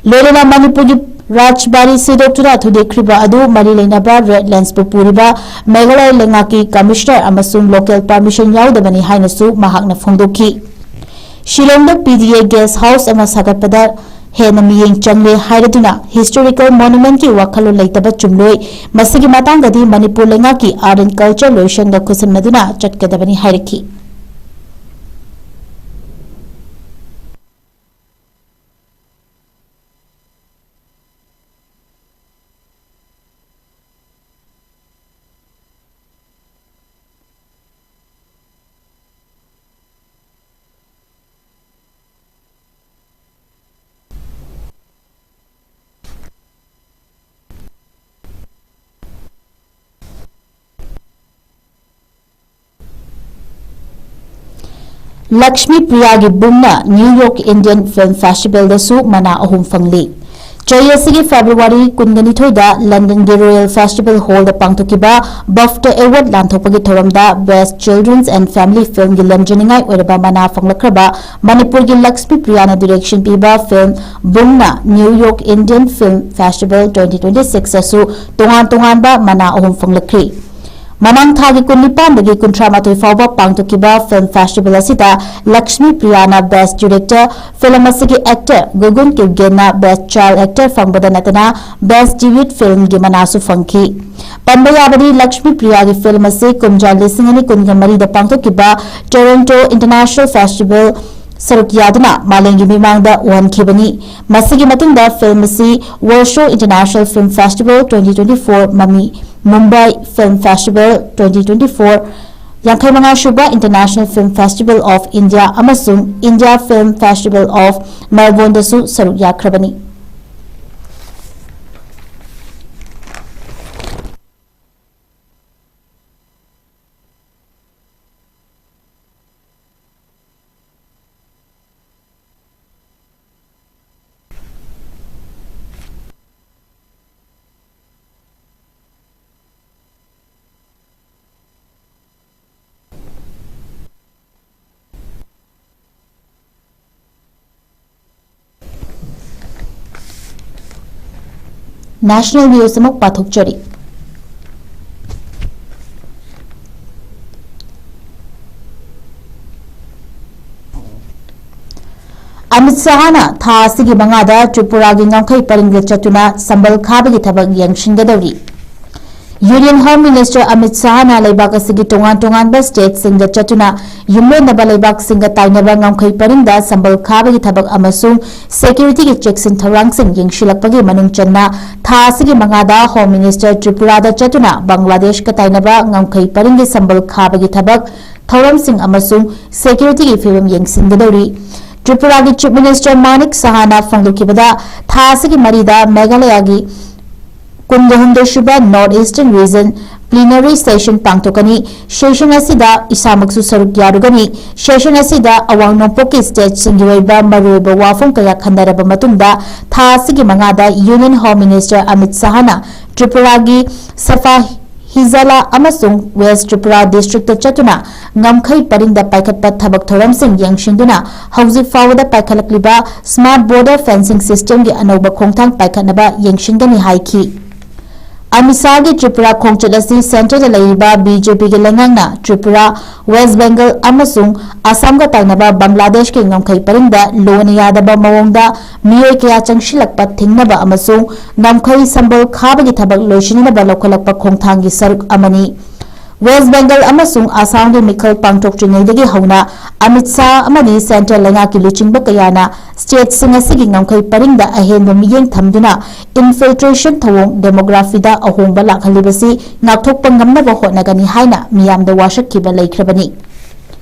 ꯂꯣꯏꯅꯅ ꯃꯅꯤꯄꯨꯔꯒꯤ ꯔꯥꯖꯕꯥꯔꯤ ꯁꯤꯗꯣꯛꯇꯨꯅ ꯊꯨꯗꯦꯛꯈ꯭ꯔꯤꯕ ꯑꯗꯨ ꯃꯔꯤ ꯂꯩꯅꯕ red lands ꯄꯨ ꯄꯨꯔꯤꯕ ꯃꯦꯘꯥꯂꯌ ꯂꯩꯉꯥꯛꯀꯤ commissioner ꯑꯃꯁꯨꯡ local permission ꯌꯥꯎꯗꯕꯅꯤ ꯍꯥꯏꯅꯁꯨ ꯃꯍꯥꯛꯅ ꯐꯣꯡꯗꯣꯛꯈꯤ꯫ ꯁꯤꯂꯣꯡꯗ P D A guest house ꯑꯃ ꯁꯥꯒꯠꯄꯗ ꯍꯦꯟꯅ ꯃꯤꯠꯌꯦꯡ ꯆꯪꯂꯦ ꯍꯥꯏꯔꯗꯨꯅ historical monument ꯀꯤ ꯋꯥꯈꯜꯂꯣꯟ ꯂꯩꯇꯕ ꯆꯨꯝꯂꯣꯏ꯫ ꯃꯁꯤꯒꯤ ꯃꯇꯥꯡꯗꯗꯤ ꯃꯅꯤꯄꯨꯔ ꯂꯩꯉꯥꯛꯀꯤ Art and Culture ꯂꯣꯏꯁꯪꯒ ꯈꯨꯠꯁꯝꯅꯗꯨꯅ ꯆꯠꯀꯗꯕꯅꯤ ꯍꯥꯏꯔꯛꯈꯤ꯫ Lakshmi ꯄ꯭ꯔꯤꯌꯥꯒꯤ ꯕꯨꯡꯅ New York Indian Film Festival ꯗꯁꯨ ꯃꯅꯥ ꯑꯍꯨꯝ ꯐꯪꯂꯤ꯫ ꯆꯍꯤ ꯑꯁꯤꯒꯤ February ꯀꯨꯟꯒ ꯅꯤꯊꯣꯏꯗ London ꯒꯤ Royal Festival Hall ꯗ ꯄꯥꯡꯊꯣꯛꯈꯤꯕ BAFTA Award ꯂꯥꯟꯊꯣꯛꯄꯒꯤ ꯊꯧꯔꯝꯗ Best Children's and Family Film ꯒꯤ ꯂꯝꯖꯤꯡꯅꯤꯡꯉꯥꯏ ꯑꯣꯏꯔꯕ ꯃꯅꯥ ꯐꯪꯂꯛꯈ꯭ꯔꯕ ꯃꯅꯤꯄꯨꯔꯒꯤ ꯂꯛꯁꯃꯤ ꯄ꯭ꯔꯤꯌꯥꯅ direction ꯄꯤꯕ film ꯕꯨꯡꯅ New York Indian Film Festival twenty twenty six ꯑꯁꯨ ꯇꯣꯉꯥꯟ ꯇꯣꯉꯥꯟꯕ ꯃꯅꯥ ꯑꯍꯨꯝ ꯐꯪꯂꯛꯈ꯭ꯔꯤ꯫ ꯃꯃꯥꯡ ꯊꯥꯒꯤ ꯀꯨꯟꯅꯤꯄꯥꯟꯗꯒꯤ ꯀꯨꯟꯊ꯭ꯔꯥ ꯃꯥꯊꯣꯏ ꯐꯥꯎꯕ ꯄꯥꯡꯊꯣꯛꯈꯤꯕ film festival ꯑꯁꯤꯗ ꯂꯛꯁꯃꯤ ꯄ꯭ꯔꯤꯌꯥꯅ best director, film ꯑꯁꯤꯒꯤ actor ꯒꯨꯒꯨꯟ ꯀꯤꯞꯒꯦꯟꯅ best child actor ꯐꯪꯕꯗ ꯅꯠꯇꯅ best debut filmꯒꯤ ꯃꯅꯥꯁꯨ ꯐꯪꯈꯤ꯫ ꯄꯟꯕ ꯌꯥꯕꯗꯤ, ꯂꯛꯁꯃꯤ ꯄ꯭ꯔꯤꯌꯥꯒꯤ film ꯑꯁꯤ ꯀꯨꯝꯖꯥ ꯂꯤꯁꯤꯡ ꯑꯅꯤ ꯀꯨꯟꯒ ꯃꯔꯤꯗ ꯄꯥꯡꯊꯣꯛꯈꯤꯕ Toronto International Festival ꯁꯔꯨꯛ ꯌꯥꯗꯨꯅ ꯃꯥꯂꯦꯝꯒꯤ ꯃꯤꯃꯥꯡꯗ ꯎꯍꯟꯈꯤꯕꯅꯤ꯫ ꯃꯁꯤꯒꯤ ꯃꯇꯨꯡꯗ film ꯑꯁꯤ Warsaw International Film Festival twenty twenty-four, ꯃꯃꯤ Mumbai Film Festival twenty twenty-four, ꯌꯥꯡꯈꯩ ꯃꯉꯥ ꯁꯨꯕ International Film Festival of India ꯑꯃꯁꯨꯡ India Film Festival of Melbourneꯗꯁꯨ ꯁꯔꯨꯛ ꯌꯥꯈ꯭ꯔꯕꯅꯤ꯫ National News ꯑꯃꯨꯛ ꯄꯥꯊꯣꯛꯆꯔꯤ꯫ ꯑꯃꯤꯠ ꯁꯍꯥꯅ ꯊꯥ ꯑꯁꯤꯒꯤ ꯃꯉꯥꯗ ꯇ꯭ꯔꯤꯄꯨꯔꯥꯒꯤ ꯉꯝꯈꯩ ꯄꯔꯤꯡꯗ ꯆꯠꯇꯨꯅ ꯁꯝꯕꯜ ꯈꯥꯕꯒꯤ ꯊꯕꯛ ꯌꯦꯡꯁꯤꯟꯒꯗꯧꯔꯤ꯫ Union Home Minister ꯑꯃꯤꯠ ꯁꯍꯥꯅ ꯂꯩꯕꯥꯛ ꯑꯁꯤꯒꯤ ꯇꯣꯉꯥꯟ ꯇꯣꯉꯥꯟꯕ stateꯁꯤꯡꯗ ꯆꯠꯇꯨꯅ ꯌꯨꯝꯂꯣꯟꯅꯕ ꯂꯩꯕꯥꯛꯁꯤꯡꯒ ꯇꯥꯏꯅꯕ ꯉꯝꯈꯩ ꯄꯔꯤꯡꯗ ꯁꯝꯕꯜ ꯈꯥꯕꯒꯤ ꯊꯕꯛ ꯑꯃꯁꯨꯡ securityꯒꯤ ꯆꯦꯛꯁꯤꯟ ꯊꯧꯔꯥꯡꯁꯤꯡ ꯌꯦꯡꯁꯤꯜꯂꯛꯄꯒꯤ ꯃꯅꯨꯡ ꯆꯟꯅ ꯊꯥ ꯑꯁꯤꯒꯤ ꯃꯉꯥꯗ Home Minister ꯇ꯭ꯔꯤꯄꯨꯔꯥꯗ ꯆꯠꯇꯨꯅ ꯕꯪꯒ꯭ꯂꯥꯗꯦꯁꯀ ꯇꯥꯏꯅꯕ ꯉꯝꯈꯩ ꯄꯔꯤꯡꯒꯤ ꯁꯝꯕꯜ ꯈꯥꯕꯒꯤ ꯊꯕꯛ ꯊꯧꯔꯝꯁꯤꯡ ꯑꯃꯁꯨꯡ securityꯒꯤ ꯐꯤꯕꯝ ꯌꯦꯡꯁꯤꯟꯒꯗꯧꯔꯤ꯫ ꯇ꯭ꯔꯤꯄꯨꯔꯥꯒꯤ Chief Minister ꯃꯥꯅꯤꯛ ꯁꯍꯥꯅ ꯐꯣꯡꯗꯣꯛꯈꯤꯕꯗ, ꯊꯥ ꯑꯁꯤꯒꯤ ꯃꯔꯤꯗ ꯃꯦꯘꯥꯂꯌꯥꯒꯤ ꯀꯨꯟꯒ ꯍꯨꯝꯗꯣꯏ ꯁꯨꯕ North Eastern Region Plenary Session ꯄꯥꯡꯊꯣꯛꯀꯅꯤ꯫ Session ꯑꯁꯤꯗ ꯏꯁꯥꯃꯛꯁꯨ ꯁꯔꯨꯛ ꯌꯥꯔꯨꯒꯅꯤ꯫ Session ꯑꯁꯤꯗ ꯑꯋꯥꯡ ꯅꯣꯡꯄꯣꯛꯀꯤ stateꯁꯤꯡꯒꯤ ꯑꯣꯏꯕ ꯃꯔꯨꯑꯣꯏꯕ ꯋꯥꯐꯝ ꯀꯌꯥ ꯈꯟꯅꯔꯕ ꯃꯇꯨꯡꯗ, ꯊꯥ ꯑꯁꯤꯒꯤ ꯃꯉꯥꯗ Union Home Minister ꯑꯃꯤꯠ ꯁꯍꯥꯅ ꯇ꯭ꯔꯤꯄꯨꯔꯥꯒꯤ ꯁꯐꯥ ꯍꯤꯖꯥꯂꯥ ꯑꯃꯁꯨꯡ West Tripura districtꯇ ꯆꯠꯇꯨꯅ ꯉꯝꯈꯩ ꯄꯔꯤꯡꯗ ꯄꯥꯏꯈꯠꯄ ꯊꯕꯛ ꯊꯧꯔꯝꯁꯤꯡ ꯌꯦꯡꯁꯤꯟꯗꯨꯅ ꯍꯧꯖꯤꯛ ꯐꯥꯎꯕꯗ ꯄꯥꯏꯈꯠꯂꯛꯂꯤꯕ smart border fencing systemꯒꯤ ꯑꯅꯧꯕ ꯈꯣꯡꯊꯥꯡ ꯄꯥꯏꯈꯠꯅꯕ ꯌꯦꯡꯁꯤꯟꯒꯅꯤ ꯍꯥꯏꯈꯤ꯫ ꯑꯃꯤꯠ ꯁꯥꯍꯒꯤ ꯇ꯭ꯔꯤꯄꯨꯔꯥ ꯈꯣꯡꯆꯠ ꯑꯁꯤ centreꯗ ꯂꯩꯔꯤꯕ BJPꯒꯤ ꯂꯩꯉꯥꯛꯅ ꯇ꯭ꯔꯤꯄꯨꯔꯥ, ꯋꯦꯁ ꯕꯦꯡꯒꯜ ꯑꯃꯁꯨꯡ ꯑꯁꯥꯝꯒ ꯇꯥꯏꯅꯕ ꯕꯪꯒ꯭ꯂꯥꯗꯦꯁꯀꯤ ꯉꯝꯈꯩ ꯄꯔꯤꯡꯗ ꯂꯣꯅ ꯌꯥꯗꯕ ꯃꯑꯣꯡꯗ ꯃꯤꯑꯣꯏ ꯀꯌꯥ ꯆꯪꯁꯤꯜꯂꯛꯄ ꯊꯤꯡꯅꯕ ꯑꯃꯁꯨꯡ ꯉꯝꯈꯩ ꯁꯝꯕꯜ ꯈꯥꯕꯒꯤ ꯊꯕꯛ ꯂꯣꯏꯁꯤꯟꯅꯕ ꯂꯧꯈꯠꯂꯛꯄ ꯈꯣꯡꯊꯥꯡꯒꯤ ꯁꯔꯨꯛ ꯑꯃꯅꯤ꯫ ꯋꯦꯁ ꯕꯦꯡꯒꯜ ꯑꯃꯁꯨꯡ ꯑꯁꯥꯝꯒꯤ ꯃꯤꯈꯜ ꯄꯥꯡꯊꯣꯛꯇ꯭ꯔꯤꯉꯩꯗꯒꯤ ꯍꯧꯅ ꯑꯃꯤꯠ ꯁꯥꯍ ꯑꯃꯗꯤ centre ꯂꯩꯉꯥꯛꯀꯤ ꯂꯨꯆꯤꯡꯕ ꯀꯌꯥꯅ stateꯁꯤꯡ ꯑꯁꯤꯒꯤ ꯉꯝꯈꯩ ꯄꯔꯤꯡꯗ ꯑꯍꯦꯟꯕ ꯃꯤꯠꯌꯦꯡ ꯊꯝꯗꯨꯅ infiltration ꯊꯧꯑꯣꯡ, demographyꯗ ꯑꯍꯣꯡꯕ ꯂꯥꯛꯍꯜꯂꯤꯕꯁꯤ ꯉꯥꯛꯊꯣꯛꯄ ꯉꯝꯅꯕ ꯍꯣꯠꯅꯒꯅꯤ ꯍꯥꯏꯅ ꯃꯤꯌꯥꯝꯗ ꯋꯥꯁꯛꯈꯤꯕ ꯂꯩꯈ꯭ꯔꯕꯅꯤ꯫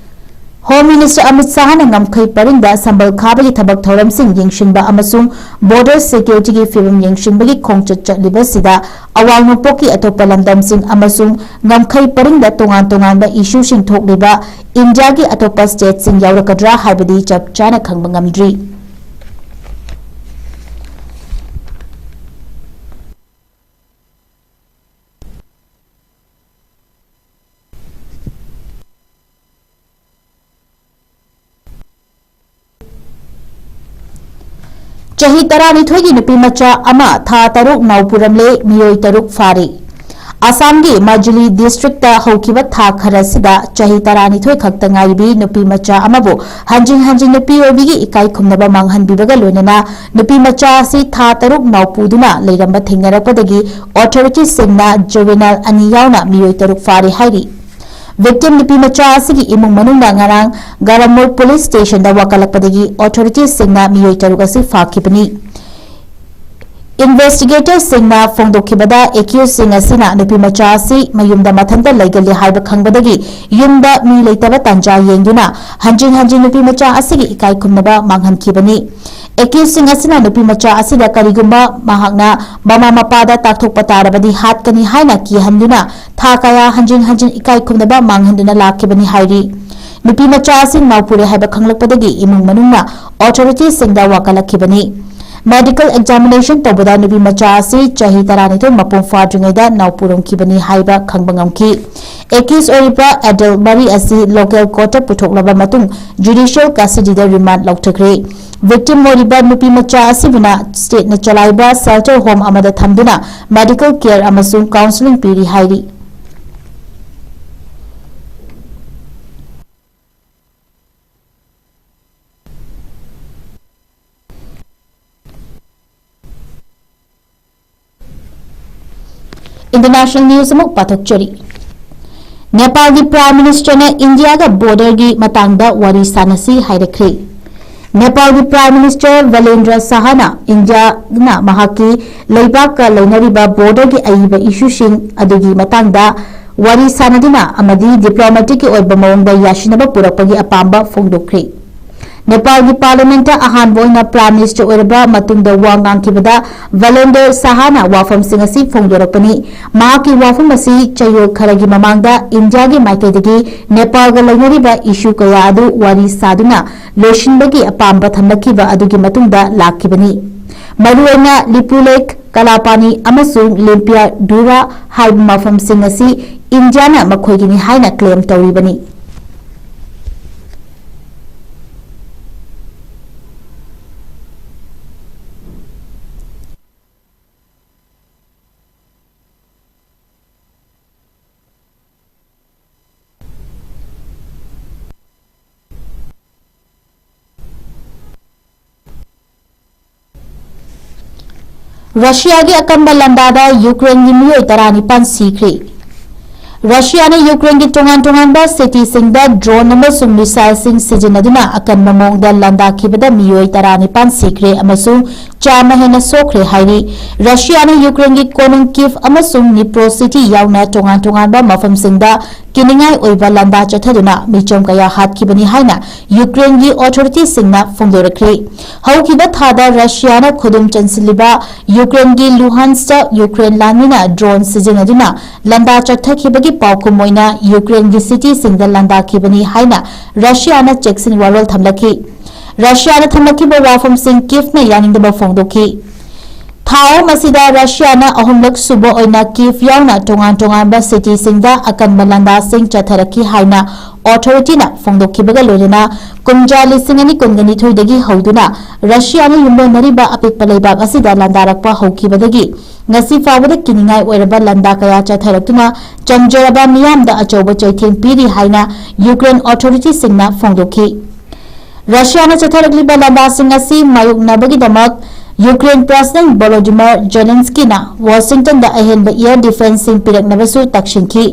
Home Minister ꯑꯃꯤꯠ ꯁꯥꯍꯅ ꯉꯝꯈꯩ ꯄꯔꯤꯡꯗ ꯁꯝꯕꯜ ꯈꯥꯕꯒꯤ ꯊꯕꯛ ꯊꯧꯔꯝꯁꯤꯡ ꯌꯦꯡꯁꯤꯟꯕ ꯑꯃꯁꯨꯡ border securityꯒꯤ ꯐꯤꯕꯝ ꯌꯦꯡꯁꯤꯟꯕꯒꯤ ꯈꯣꯡꯆꯠ ꯆꯠꯂꯤꯕꯁꯤꯗ ꯑꯋꯥꯡ ꯅꯣꯡꯄꯣꯛꯀꯤ ꯑꯇꯣꯞꯄ ꯂꯝꯗꯝꯁꯤꯡ ꯑꯃꯁꯨꯡ ꯉꯝꯈꯩ ꯄꯔꯤꯡꯗ ꯇꯣꯉꯥꯟ ꯇꯣꯉꯥꯟꯕ issueꯁꯤꯡ ꯊꯣꯛꯂꯤꯕ ꯏꯟꯗꯤꯌꯥꯒꯤ ꯑꯇꯣꯞꯄ stateꯁꯤꯡ ꯌꯥꯎꯔꯛꯀꯗ꯭ꯔꯥ ꯍꯥꯏꯕꯗꯤ ꯆꯞ ꯆꯥꯅ ꯈꯪꯕ ꯉꯝꯗ꯭ꯔꯤ꯫ ꯆꯍꯤ ꯇꯔꯥꯅꯤꯊꯣꯏꯒꯤ ꯅꯨꯄꯤ ꯃꯆꯥ ꯑꯃ ꯊꯥ ꯇꯔꯨꯛ ꯅꯥꯎ ꯄꯨꯔꯝꯂꯦ, ꯃꯤꯑꯣꯏ ꯇꯔꯨꯛ ꯐꯥꯔꯦ꯫ ꯑꯁꯥꯝꯒꯤ ꯃꯥꯖꯨꯂꯤ districtꯇ ꯍꯧꯈꯤꯕ ꯊꯥ ꯈꯔꯁꯤꯗ ꯆꯍꯤ ꯇꯔꯥꯅꯤꯊꯣꯏ ꯈꯛꯇ ꯉꯥꯏꯔꯤꯕꯤ ꯅꯨꯄꯤ ꯃꯆꯥ ꯑꯃꯕꯨ ꯍꯟꯖꯤꯟ ꯍꯟꯖꯤꯟ ꯅꯨꯄꯤ ꯑꯣꯏꯕꯤꯒꯤ ꯏꯀꯥꯏ ꯈꯨꯝꯅꯕ ꯃꯥꯡꯍꯟꯕꯤꯕꯒ ꯂꯣꯏꯅꯅ ꯅꯨꯄꯤ ꯃꯆꯥ ꯑꯁꯤ ꯊꯥ ꯇꯔꯨꯛ ꯅꯥꯎ ꯄꯨꯗꯨꯅ ꯂꯩꯔꯝꯕ ꯊꯦꯡꯅꯔꯛꯄꯗꯒꯤ authoritiesꯁꯤꯡꯅ juvenile ꯑꯅꯤ ꯌꯥꯎꯅ ꯃꯤꯑꯣꯏ ꯇꯔꯨꯛ ꯐꯥꯔꯦ ꯍꯥꯏꯔꯤ꯫ Victim ꯅꯨꯄꯤ ꯃꯆꯥ ꯑꯁꯤꯒꯤ ꯏꯃꯨꯡ ꯃꯅꯨꯡꯅ ꯉꯔꯥꯡ ꯒꯔꯝꯃꯨꯔ police stationꯗ ꯋꯥꯀꯠꯂꯛꯄꯗꯒꯤ authoritiesꯁꯤꯡꯅ ꯃꯤꯑꯣꯏ ꯇꯔꯨꯛ ꯑꯁꯤ ꯐꯥꯈꯤꯕꯅꯤ꯫ Investigatorꯁꯤꯡꯅ ꯐꯣꯡꯗꯣꯛꯈꯤꯕꯗ, accusedꯁꯤꯡ ꯑꯁꯤꯅ ꯅꯨꯄꯤ ꯃꯆꯥ ꯑꯁꯤ ꯃꯌꯨꯝꯗ ꯃꯊꯟꯇ ꯂꯩꯒꯜꯂꯤ ꯍꯥꯏꯕ ꯈꯪꯕꯗꯒꯤ ꯌꯨꯝꯗ ꯃꯤ ꯂꯩꯇꯕ ꯇꯥꯟꯖꯥ ꯌꯦꯡꯗꯨꯅ ꯍꯟꯖꯤꯟ ꯍꯟꯖꯤꯟ ꯅꯨꯄꯤ ꯃꯆꯥ ꯑꯁꯤꯒꯤ ꯏꯀꯥꯏ ꯈꯨꯝꯅꯕ ꯃꯥꯡꯍꯟꯈꯤꯕꯅꯤ꯫ Accusedꯁꯤꯡ ꯑꯁꯤꯅ ꯅꯨꯄꯤ ꯃꯆꯥ ꯑꯁꯤꯗ ꯀꯔꯤꯒꯨꯝꯕ ꯃꯍꯥꯛꯅ ꯃꯃꯥ ꯃꯄꯥꯗ ꯇꯥꯛꯊꯣꯛꯄ ꯇꯥꯔꯕꯗꯤ ꯍꯥꯠꯀꯅꯤ ꯍꯥꯏꯅ ꯀꯤꯍꯟꯗꯨꯅ ꯊꯥ ꯀꯌꯥ ꯍꯟꯖꯤꯟ ꯍꯟꯖꯤꯟ ꯏꯀꯥꯏ ꯈꯨꯝꯅꯕ ꯃꯥꯡꯍꯟꯗꯨꯅ ꯂꯥꯛꯈꯤꯕꯅꯤ ꯍꯥꯏꯔꯤ꯫ ꯅꯨꯄꯤ ꯃꯆꯥ ꯑꯁꯤ ꯅꯥꯎ ꯄꯨꯔꯦ ꯍꯥꯏꯕ ꯈꯪꯂꯛꯄꯗꯒꯤ ꯏꯃꯨꯡ ꯃꯅꯨꯡꯅ authoritiesꯁꯤꯡꯗ ꯋꯥꯀꯠꯂꯛꯈꯤꯕꯅꯤ꯫ Medical examination ꯇꯧꯕꯗ ꯅꯨꯄꯤ ꯃꯆꯥ ꯑꯁꯤ ꯆꯍꯤ ꯇꯔꯥꯅꯤꯊꯣꯏ ꯃꯄꯨꯡ ꯐꯥꯗ꯭ꯔꯤꯉꯩꯗ ꯅꯥꯎ ꯄꯨꯔꯝꯈꯤꯕꯅꯤ ꯍꯥꯏꯕ ꯈꯪꯕ ꯉꯝꯈꯤ꯫ Accused ꯑꯣꯏꯔꯤꯕ adult ꯃꯔꯤ ꯑꯁꯤ local courtꯇ ꯄꯨꯊꯣꯛꯂꯕ ꯃꯇꯨꯡ judicial custodyꯗ remand ꯂꯧꯊꯈ꯭ꯔꯦ꯫ Victim ꯑꯣꯏꯔꯤꯕ ꯅꯨꯄꯤ ꯃꯆꯥ ꯑꯁꯤꯕꯨꯅ stateꯅ ꯆꯂꯥꯏꯕ shelter home ꯑꯃꯗ ꯊꯝꯗꯨꯅ medical care ꯑꯃꯁꯨꯡ counselling ꯄꯤꯔꯤ ꯍꯥꯏꯔꯤ꯫ International news ꯑꯃꯨꯛ ꯄꯥꯊꯣꯛꯆꯔꯤ꯫ ꯅꯦꯄꯥꯜꯒꯤ Prime Ministerꯅ ꯏꯟꯗꯤꯌꯥꯒ borderꯒꯤ ꯃꯇꯥꯡꯗ ꯋꯥꯔꯤ ꯁꯥꯅꯁꯤ ꯍꯥꯏꯔꯛꯈ꯭ꯔꯦ꯫ ꯅꯦꯄꯥꯜꯒꯤ Prime Minister ꯕꯤꯔꯦꯟꯗ꯭ꯔ ꯁꯥꯍꯅ ꯏꯟꯗꯤꯌꯥꯅ ꯃꯍꯥꯛꯀꯤ ꯂꯩꯕꯥꯛꯀ ꯂꯩꯅꯔꯤꯕ borderꯒꯤ ꯑꯏꯕ issueꯁꯤꯡ ꯑꯗꯨꯒꯤ ꯃꯇꯥꯡꯗ ꯋꯥꯔꯤ ꯁꯥꯅꯗꯨꯅ ꯑꯃꯗꯤ diplomaticꯀꯤ ꯑꯣꯏꯕ ꯃꯑꯣꯡꯗ ꯌꯥꯁꯤꯟꯅꯕ ꯄꯨꯔꯛꯄꯒꯤ ꯑꯄꯥꯝꯕ ꯐꯣꯡꯗꯣꯛꯈ꯭ꯔꯦ꯫ ꯅꯦꯄꯥꯜꯒꯤ Parliamentꯇ ꯑꯍꯥꯟꯕ ꯑꯣꯏꯅ Prime Minister ꯑꯣꯏꯔꯕ ꯃꯇꯨꯡꯗ ꯋꯥ ꯉꯥꯡꯈꯤꯕꯗ ꯕꯤꯔꯦꯟꯗ꯭ꯔ ꯁꯥꯍꯅ ꯋꯥꯐꯝꯁꯤꯡ ꯑꯁꯤ ꯐꯣꯡꯗꯣꯔꯛꯄꯅꯤ꯫ ꯃꯍꯥꯛꯀꯤ ꯋꯥꯐꯝ ꯑꯁꯤ ꯆꯌꯣꯜ ꯈꯔꯒꯤ ꯃꯃꯥꯡꯗ ꯏꯟꯗꯤꯌꯥꯒꯤ ꯃꯥꯏꯀꯩꯗꯒꯤ ꯅꯦꯄꯥꯜꯒ ꯂꯩꯅꯔꯤꯕ issue ꯀꯌꯥ ꯑꯗꯨ ꯋꯥꯔꯤ ꯁꯥꯗꯨꯅ ꯂꯣꯏꯁꯤꯟꯕꯒꯤ ꯑꯄꯥꯝꯕ ꯊꯝꯂꯛꯈꯤꯕ ꯑꯗꯨꯒꯤ ꯃꯇꯨꯡꯗ ꯂꯥꯛꯈꯤꯕꯅꯤ꯫ ꯃꯔꯨꯑꯣꯏꯅ ꯂꯤꯄꯨꯂꯦꯈ, ꯀꯂꯥꯄꯥꯅꯤ ꯑꯃꯁꯨꯡ ꯂꯤꯝꯄꯤꯌꯥꯗꯨꯔꯥ ꯍꯥꯏꯕ ꯃꯐꯝꯁꯤꯡ ꯑꯁꯤ ꯏꯟꯗꯤꯌꯥꯅ ꯃꯈꯣꯏꯒꯤꯅꯤ ꯍꯥꯏꯅ claim ꯇꯧꯔꯤꯕꯅꯤ꯫ ꯔꯁꯤꯌꯥꯒꯤ ꯑꯀꯟꯕ ꯂꯥꯟꯗꯥꯗ ꯌꯨꯀ꯭ꯔꯦꯟꯒꯤ ꯃꯤꯑꯣꯏ ꯇꯔꯥꯅꯤꯄꯥꯟ ꯁꯤꯈ꯭ꯔꯦ꯫ ꯔꯁꯤꯌꯥꯅ ꯌꯨꯀ꯭ꯔꯦꯟꯒꯤ ꯇꯣꯉꯥꯟ ꯇꯣꯉꯥꯟꯕ cityꯁꯤꯡꯗ drone ꯑꯃꯁꯨꯡ missileꯁꯤꯡ ꯁꯤꯖꯤꯟꯅꯗꯨꯅ ꯑꯀꯟꯕ ꯃꯑꯣꯡꯗ ꯂꯥꯟꯗꯥꯈꯤꯕꯗ ꯃꯤꯑꯣꯏ ꯇꯔꯥꯅꯤꯄꯥꯟ ꯁꯤꯈ꯭ꯔꯦ ꯑꯃꯁꯨꯡ ꯆꯥꯝꯃ ꯍꯦꯟꯅ ꯁꯣꯛꯈ꯭ꯔꯦ ꯍꯥꯏꯔꯤ꯫ ꯔꯁꯤꯌꯥꯅ ꯌꯨꯀ꯭ꯔꯦꯟꯒꯤ ꯀꯣꯅꯨꯡ ꯀꯤꯚ ꯑꯃꯁꯨꯡ ꯗ꯭ꯅꯤꯄ꯭ꯔꯣ city ꯌꯥꯎꯅ ꯇꯣꯉꯥꯟ ꯇꯣꯉꯥꯟꯕ ꯃꯐꯝꯁꯤꯡꯗ ꯀꯤꯅꯤꯡꯉꯥꯏ ꯑꯣꯏꯕ ꯂꯥꯟꯗꯥ ꯆꯠꯊꯗꯨꯅ ꯃꯤꯆꯝ ꯀꯌꯥ ꯍꯥꯠꯈꯤꯕꯅꯤ ꯍꯥꯏꯅ ꯌꯨꯀ꯭ꯔꯦꯟꯒꯤ authorityꯁꯤꯡꯅ ꯐꯣꯡꯗꯣꯔꯛꯈ꯭ꯔꯦ꯫ ꯍꯧꯈꯤꯕ ꯊꯥꯗ ꯔꯁꯤꯌꯥꯅ ꯈꯨꯗꯨꯝ ꯆꯟꯁꯤꯜꯂꯤꯕ ꯌꯨꯀ꯭ꯔꯦꯟꯒꯤ ꯂꯨꯍꯥꯟꯁꯇ ꯌꯨꯀ꯭ꯔꯦꯟ ꯂꯥꯟꯃꯤꯅ drone ꯁꯤꯖꯤꯟꯅꯗꯨꯅ ꯂꯥꯟꯗꯥ ꯆꯠꯊꯈꯤꯕꯒꯤ ꯄꯥꯎꯈꯨꯝ ꯑꯣꯏꯅ ꯌꯨꯀ꯭ꯔꯦꯟꯒꯤ cityꯁꯤꯡꯗ ꯂꯥꯟꯗꯥꯈꯤꯕꯅꯤ ꯍꯥꯏꯅ ꯔꯁꯤꯌꯥꯅ ꯆꯦꯛꯁꯤꯟ ꯋꯥꯔꯣꯜ ꯊꯝꯂꯛꯈꯤ꯫ ꯔꯁꯤꯌꯥꯅ ꯊꯝꯂꯛꯈꯤꯕ ꯋꯥꯐꯝꯁꯤꯡ ꯀꯤꯚꯅ ꯌꯥꯅꯤꯡꯗꯕ ꯐꯣꯡꯗꯣꯛꯈꯤ꯫ ꯊꯥ ꯑꯍꯨꯝ ꯑꯁꯤꯗ ꯔꯁꯤꯌꯥꯅ ꯑꯍꯨꯝꯂꯛ ꯁꯨꯕ ꯑꯣꯏꯅ ꯀꯤꯚ ꯌꯥꯎꯅ ꯇꯣꯉꯥꯟ ꯇꯣꯉꯥꯟꯕ ꯁꯤꯇꯤꯁꯤꯡꯗ ꯑꯀꯟꯕ ꯂꯥꯟꯗꯥꯁꯤꯡ ꯆꯠꯊꯔꯛꯈꯤ ꯍꯥꯏꯅ ꯑꯣꯊꯣꯔꯤꯇꯤꯅ ꯐꯣꯡꯗꯣꯛꯈꯤꯕꯒ ꯂꯣꯏꯅꯅ ꯀꯨꯝꯖꯥ ꯂꯤꯁꯤꯡ ꯑꯅꯤ ꯀꯨꯟꯒ ꯅꯤꯊꯣꯏꯗꯒꯤ ꯍꯧꯗꯨꯅ ꯔꯁꯤꯌꯥꯅ ꯌꯨꯝꯂꯣꯟꯅꯔꯤꯕ ꯑꯄꯤꯛꯄ ꯂꯩꯕꯥꯛ ꯑꯁꯤꯗ ꯂꯥꯟꯗꯥꯔꯛꯄ ꯍꯧꯈꯤꯕꯗꯒꯤ ꯉꯁꯤ ꯐꯥꯎꯕꯗ ꯀꯤꯅꯤꯡꯉꯥꯏ ꯑꯣꯏꯔꯕ ꯂꯥꯟꯗꯥ ꯀꯌꯥ ꯆꯠꯊꯔꯛꯇꯨꯅ ꯆꯝꯖꯔꯕ ꯃꯤꯌꯥꯝꯗ ꯑꯆꯧꯕ ꯆꯩꯊꯦꯡ ꯄꯤꯔꯤ ꯍꯥꯏꯅ ꯌꯨꯀ꯭ꯔꯦꯟ ꯑꯣꯊꯣꯔꯤꯇꯤꯁꯤꯡꯅ ꯐꯣꯡꯗꯣꯛꯈꯤ꯫ ꯔꯁꯤꯌꯥꯅ ꯆꯠꯊꯔꯛꯂꯤꯕ ꯂꯥꯟꯗꯥꯁꯤꯡ ꯑꯁꯤ ꯃꯥꯌꯣꯛꯅꯕꯒꯤꯗꯃꯛ ꯌꯨꯀ꯭ꯔꯦꯟ ꯄ꯭ꯔꯦꯁꯤꯗꯦꯟꯠ ꯚꯣꯂꯣꯗꯤꯃꯤꯔ ꯖꯦꯂꯦꯟꯁꯀꯤꯅ ꯋꯥꯁꯤꯡꯇꯟꯗ ꯑꯍꯦꯟꯕ ꯑꯦꯌꯔ ꯗꯤꯐꯦꯟꯁꯁꯤꯡ ꯄꯤꯔꯛꯅꯕꯁꯨ ꯇꯛꯁꯤꯟꯈꯤ꯫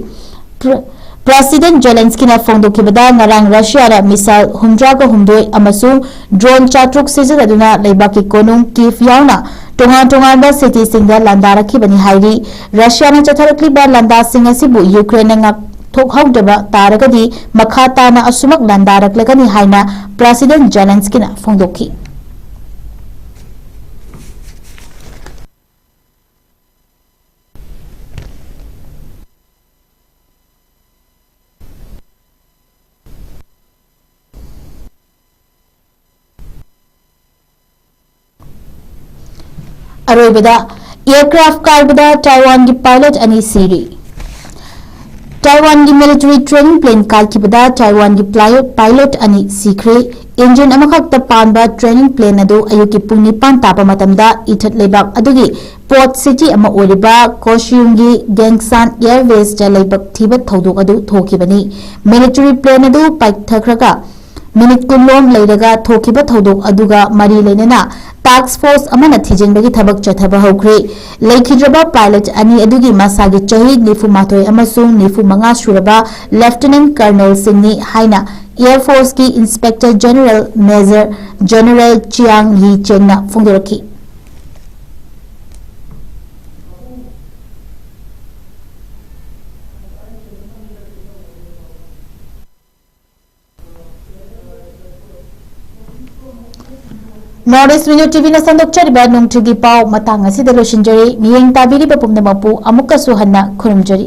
ꯄ꯭ꯔ-, ꯄ꯭ꯔꯦꯁꯤꯗꯦꯟꯠ ꯖꯦꯂꯦꯟꯁꯀꯤꯅ ꯐꯣꯡꯗꯣꯛꯈꯤꯕꯗ, ꯉꯔꯥꯡ ꯔꯁꯤꯌꯥꯗ ꯃꯤꯁꯥꯏꯜ ꯍꯨꯝꯗ꯭ꯔꯥꯒ ꯍꯨꯝꯗꯣꯏ ꯑꯃꯁꯨꯡ ꯗ꯭ꯔꯣꯟ ꯆꯥꯇ꯭ꯔꯨꯛ ꯁꯤꯖꯤꯟꯅꯗꯨꯅ ꯂꯩꯕꯥꯛꯀꯤ ꯀꯣꯅꯨꯡ ꯀꯤꯚ ꯌꯥꯎꯅ ꯇꯣꯉꯥꯟ ꯇꯣꯉꯥꯟꯕ ꯁꯤꯇꯤꯁꯤꯡꯗ ꯂꯥꯟꯗꯥꯔꯛꯈꯤꯕꯅꯤ ꯍꯥꯏꯔꯤ꯫ ꯔꯁꯤꯌꯥꯅ ꯆꯠꯊꯔꯛꯂꯤꯕ ꯂꯥꯟꯗꯥꯁꯤꯡ ꯑꯁꯤꯕꯨ ꯌꯨꯀ꯭ꯔꯦꯟꯅ ꯉꯥꯛꯊꯣꯛꯍꯧꯗꯕ ꯇꯥꯔꯒꯗꯤ ꯃꯈꯥ ꯇꯥꯅ ꯑꯁꯨꯃꯛ ꯂꯥꯟꯗꯥꯔꯛꯂꯒꯅꯤ ꯍꯥꯏꯅ ꯄ꯭ꯔꯦꯁꯤꯗꯦꯟꯠ ꯖꯦꯂꯦꯟꯁꯀꯤꯅ ꯐꯣꯡꯗꯣꯛꯈꯤ꯫ ꯑꯔꯣꯏꯕꯗ, ꯑꯦꯌꯔꯀ꯭ꯔꯥꯐ ꯀꯥꯏꯕꯗ ꯇꯥꯏꯋꯥꯟꯒꯤ ꯄꯥꯏꯂꯠ ꯑꯅꯤ ꯁꯤꯔꯤ꯫ ꯇꯥꯏꯋꯥꯟꯒꯤ ꯃꯤꯂꯤꯇꯔꯤ ꯇ꯭ꯔꯦꯅꯤꯡ ꯄ꯭ꯂꯦꯟ ꯀꯥꯏꯈꯤꯕꯗ ꯇꯥꯏꯋꯥꯟꯒꯤ ꯄ꯭ꯂꯥꯏ-, ꯄꯥꯏꯂꯠ ꯑꯅꯤ ꯁꯤꯈ꯭ꯔꯦ꯫ ꯏꯟꯖꯤꯟ ꯑꯃꯈꯛꯇ ꯄꯥꯟꯕ ꯇ꯭ꯔꯦꯅꯤꯡ ꯄ꯭ꯂꯦꯟ ꯑꯗꯨ ꯑꯌꯨꯛꯀꯤ ꯄꯨꯡ ꯅꯤꯄꯥꯟ ꯇꯥꯕ ꯃꯇꯝꯗ ꯏꯊꯠ ꯂꯩꯕꯥꯛ ꯑꯗꯨꯒꯤ ꯄꯣꯔꯠ ꯁꯤꯇꯤ ꯑꯃ ꯑꯣꯏꯔꯤꯕ ꯀꯣꯁꯤꯌꯨꯡꯒꯤ ꯒꯦꯡꯁꯥꯟ ꯑꯦꯌꯔꯕꯦꯁꯇ ꯂꯥꯏꯕꯛ ꯊꯤꯕ ꯊꯧꯗꯣꯛ ꯑꯗꯨ ꯊꯣꯛꯈꯤꯕꯅꯤ꯫ ꯃꯤꯂꯤꯇꯔꯤ ꯄ꯭ꯂꯦꯟ ꯑꯗꯨ ꯄꯥꯏꯊꯈ꯭ꯔꯒ ꯃꯤꯅꯤꯠ ꯀꯨꯟ ꯂꯣꯝ ꯂꯩꯔꯒ ꯊꯣꯛꯈꯤꯕ ꯊꯧꯗꯣꯛ ꯑꯗꯨꯒ ꯃꯔꯤ ꯂꯩꯅꯅ ꯇꯥꯛꯁ ꯐꯣꯔꯁ ꯑꯃꯅ ꯊꯤꯖꯤꯟꯕꯒꯤ ꯊꯕꯛ ꯆꯠꯊꯕ ꯍꯧꯈ꯭ꯔꯦ꯫ ꯂꯩꯈꯤꯗ꯭ꯔꯕ ꯄꯥꯏꯂꯠ ꯑꯅꯤ ꯑꯗꯨꯒꯤ ꯃꯁꯥꯒꯤ ꯆꯍꯤ ꯅꯤꯐꯨ ꯃꯥꯊꯣꯏ ꯑꯃꯁꯨꯡ ꯅꯤꯐꯨ ꯃꯉꯥ ꯁꯨꯔꯕ ꯂꯦꯐꯇꯤꯅꯦꯟꯠ ꯀꯔꯅꯦꯜꯁꯤꯡꯅꯤ ꯍꯥꯏꯅ ꯑꯦꯌꯔ ꯐꯣꯔꯁꯀꯤ inspector general major general Chiang Yi ꯆꯦꯡꯅ ꯐꯣꯡꯗꯣꯔꯛꯈꯤ꯫ North East Window ꯇꯤ ꯚꯤꯅ ꯁꯟꯗꯣꯛꯆꯔꯤꯕ ꯅꯣꯡꯊꯤꯒꯤ ꯄꯥꯎ ꯃꯇꯥꯡ ꯑꯁꯤꯗ ꯂꯣꯏꯁꯤꯟꯖꯔꯤ꯫ ꯃꯤꯠꯌꯦꯡ ꯇꯥꯕꯤꯔꯤꯕ ꯄꯨꯝꯅꯃꯛꯄꯨ ꯑꯃꯨꯛꯀꯁꯨ ꯍꯟꯅ ꯈꯨꯔꯨꯝꯖꯔꯤ꯫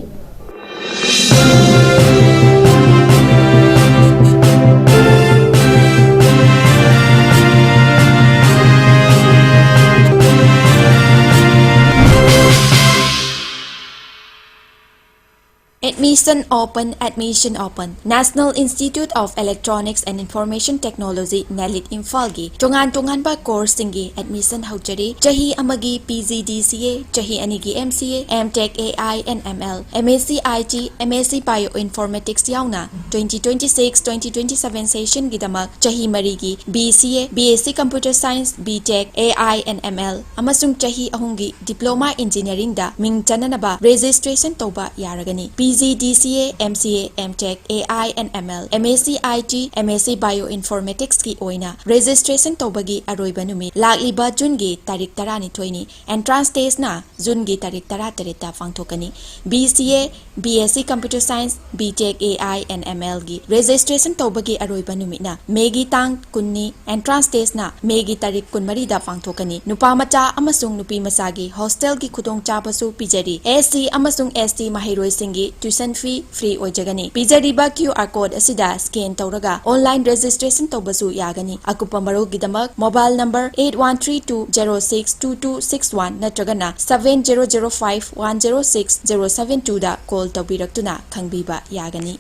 Admission open, admission open. National Institute of Electronics and Information Technology, NELIT, ꯏꯝꯐꯥꯜꯒꯤ ꯇꯣꯉꯥꯟ ꯇꯣꯉꯥꯟꯕ courseꯁꯤꯡꯒꯤ admission ꯍꯧꯖꯔꯤ꯫ ꯆꯍꯤ ꯑꯃꯒꯤ PGDCA, ꯆꯍꯤ ꯑꯅꯤꯒꯤ MCA, MTech AI and ML, MSc IT, MSc Bioinformatics ꯌꯥꯎꯅ twenty twenty-six twenty twenty-seven sessionꯒꯤꯗꯃꯛ ꯆꯍꯤ ꯃꯔꯤꯒꯤ BCA, BSc Computer Science, BTech AI and ML ꯑꯃꯁꯨꯡ ꯆꯍꯤ ꯑꯍꯨꯝꯒꯤ Diploma Engineeringꯗ ꯃꯤꯡ ꯆꯟꯅꯅꯕ registration ꯇꯧꯕ ꯌꯥꯔꯒꯅꯤ꯫ PGDCA, MCA, MTech, AI and ML, MSc IT, MSc Bioinformaticsꯀꯤ ꯑꯣꯏꯅ registration ꯇꯧꯕꯒꯤ ꯑꯔꯣꯏꯕ ꯅꯨꯃꯤꯠ ꯂꯥꯛꯂꯤꯕ Juneꯒꯤ ꯇꯥꯔꯤꯛ ꯇꯔꯥꯅꯤꯊꯣꯏꯅꯤ꯫ Entrance testꯅ Juneꯒꯤ ꯇꯥꯔꯤꯛ ꯇꯔꯥꯇꯔꯦꯠꯇ ꯄꯥꯡꯊꯣꯛꯀꯅꯤ꯫ BCA, BSc Computer Science, BTech AI and MLꯒꯤ registration ꯇꯧꯕꯒꯤ ꯑꯔꯣꯏꯕ ꯅꯨꯃꯤꯠꯅ Mayꯒꯤ ꯇꯥꯡ ꯀꯨꯟꯅꯤ꯫ Entrance testꯅ Mayꯒꯤ ꯇꯥꯔꯤꯛ ꯀꯨꯟꯃꯔꯤꯗ ꯄꯥꯡꯊꯣꯛꯀꯅꯤ꯫ ꯅꯨꯄꯥ ꯃꯆꯥ ꯑꯃꯁꯨꯡ ꯅꯨꯄꯤ ꯃꯆꯥꯒꯤ hostelꯒꯤ ꯈꯨꯗꯣꯡꯆꯥꯕꯁꯨ ꯄꯤꯖꯔꯤ꯫ SC ꯑꯃꯁꯨꯡ ST ꯃꯍꯩꯔꯣꯏꯁꯤꯡꯒꯤ tuition fee free ꯑꯣꯏꯖꯒꯅꯤ꯫ ꯄꯤꯖꯔꯤꯕ QR code ꯑꯁꯤꯗ scan ꯇꯧꯔꯒ online registration ꯇꯧꯕꯁꯨ ꯌꯥꯒꯅꯤ꯫ ꯑꯀꯨꯞꯄ ꯃꯔꯣꯜꯒꯤꯗꯃꯛ mobile number eight one three two zero six two two six one ꯅꯠꯇ꯭ꯔꯒꯅ seven zero zero five one zero six zero seven twoꯗ call ꯇꯧꯕꯤꯔꯛꯇꯨꯅ ꯈꯪꯕꯤꯕ ꯌꯥꯒꯅꯤ꯫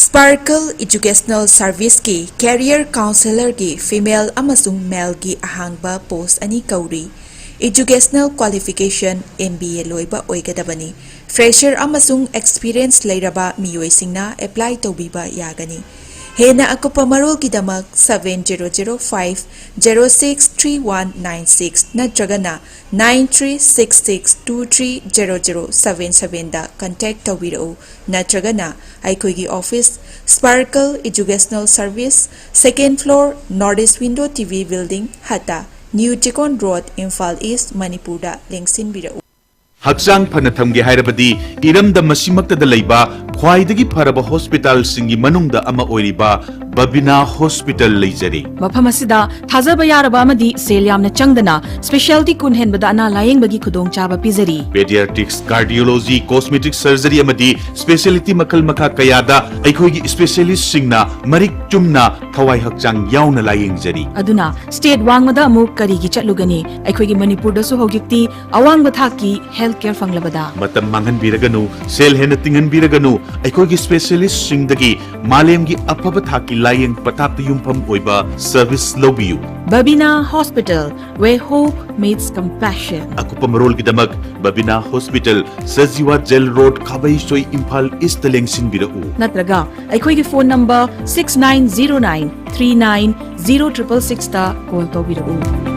Sparkle Educational Serviceꯀꯤ career counsellorꯒꯤ female ꯑꯃꯁꯨꯡ maleꯒꯤ ꯑꯍꯥꯡꯕ post ꯑꯅꯤ ꯀꯧꯔꯤ꯫ Educational qualification MBA ꯂꯣꯏꯕ ꯑꯣꯏꯒꯗꯕꯅꯤ꯫ Fresher ꯑꯃꯁꯨꯡ experience ꯂꯩꯔꯕ ꯃꯤꯑꯣꯏꯁꯤꯡꯅ apply ꯇꯧꯕꯤꯕ ꯌꯥꯒꯅꯤ꯫ ꯍꯦꯟꯅ ꯑꯀꯨꯞꯄ ꯃꯔꯣꯜꯒꯤꯗꯃꯛ seven zero zero five zero six three one nine six ꯅꯠꯇ꯭ꯔꯒꯅ nine three six six two three zero zero seven sevenꯗ contact ꯇꯧꯕꯤꯔꯛꯎ, ꯅꯠꯇ꯭ꯔꯒꯅ ꯑꯩꯈꯣꯏꯒꯤ office, Sparkle Educational Service, second floor, North East Window TV Building, ꯍꯠꯇ, New Chikon Road, Imphal East, ꯃꯅꯤꯄꯨꯔꯗ ꯂꯦꯡꯁꯤꯟꯕꯤꯔꯛꯎ꯫ ꯍꯛꯆꯥꯡ ꯐꯅ ꯊꯝꯒꯦ ꯍꯥꯏꯔꯕꯗꯤ ꯏꯔꯝꯗꯝ ꯑꯁꯤꯃꯛꯇꯗ ꯂꯩꯕ ꯈ꯭ꯋꯥꯏꯗꯒꯤ ꯐꯔꯕ ꯍꯣꯁꯄꯤꯇꯥꯜꯁꯤꯡꯒꯤ ꯃꯅꯨꯡꯗ ꯑꯃ ꯑꯣꯏꯔꯤꯕ ꯕꯕꯤꯅꯥ ꯍꯣꯁꯄꯤꯇꯥꯜ ꯂꯩꯖꯔꯤ꯫ ꯃꯐꯝ ꯑꯁꯤꯗ ꯊꯥꯖꯕ ꯌꯥꯔꯕ ꯑꯃꯗꯤ ꯁꯦꯜ ꯌꯥꯝꯅ ꯆꯪꯗꯅ specialty ꯀꯨꯟ ꯍꯦꯟꯕꯗ ꯑꯅꯥ ꯂꯥꯌꯦꯡꯕꯒꯤ ꯈꯨꯗꯣꯡꯆꯥꯕ ꯄꯤꯖꯔꯤ꯫ Pediatrics, cardiology, cosmetic surgery ꯑꯃꯗꯤ specialty ꯃꯈꯜ ꯃꯈꯥ ꯀꯌꯥꯗ ꯑꯩꯈꯣꯏꯒꯤ specialistꯁꯤꯡꯅ ꯃꯔꯤꯛ ꯆꯨꯝꯅ ꯊꯋꯥꯏ ꯍꯛꯆꯥꯡ ꯌꯥꯎꯅ ꯂꯥꯌꯦꯡꯖꯔꯤ꯫ ꯑꯗꯨꯅ state ꯋꯥꯡꯃꯗ ꯑꯃꯨꯛ ꯀꯔꯤꯒꯤ ꯆꯠꯂꯨꯒꯅꯤ? ꯑꯩꯈꯣꯏꯒꯤ ꯃꯅꯤꯄꯨꯔꯗꯁꯨ ꯍꯧꯖꯤꯛꯇꯤ ꯑꯋꯥꯡꯕ ꯊꯥꯛꯀꯤ health care ꯐꯪꯂꯕꯗ꯫ ꯃꯇꯝ ꯃꯥꯡꯍꯟꯕꯤꯔꯒꯅꯨ, ꯁꯦꯜ ꯍꯦꯟꯅ ꯇꯤꯡꯍꯟꯕꯤꯔꯒꯅꯨ, ꯑꯩꯈꯣꯏꯒꯤ specialistꯁꯤꯡꯗꯒꯤ ꯃꯥꯂꯦꯝꯒꯤ ꯑꯐꯕ ꯊꯥꯛꯀꯤ ꯂꯥꯌꯦꯡ ꯄꯊꯥꯞꯇ ꯌꯨꯝꯐꯝ ꯑꯣꯏꯕ service ꯂꯧꯕꯤꯌꯨ꯫ Babina Hospital, where hope meets compassion. ꯑꯀꯨꯞꯄ ꯃꯔꯣꯜꯒꯤꯗꯃꯛ Babina hospital, Sajiwa jail road, Khabeisoi, Imphal east ꯂꯦꯡꯁꯤꯟꯕꯤꯔꯛꯎ꯫ ꯅꯠꯇ꯭ꯔꯒ ꯑꯩꯈꯣꯏꯒꯤ phone number six nine zero nine three nine zero triple sixꯇ call ꯇꯧꯕꯤꯔꯛꯎ꯫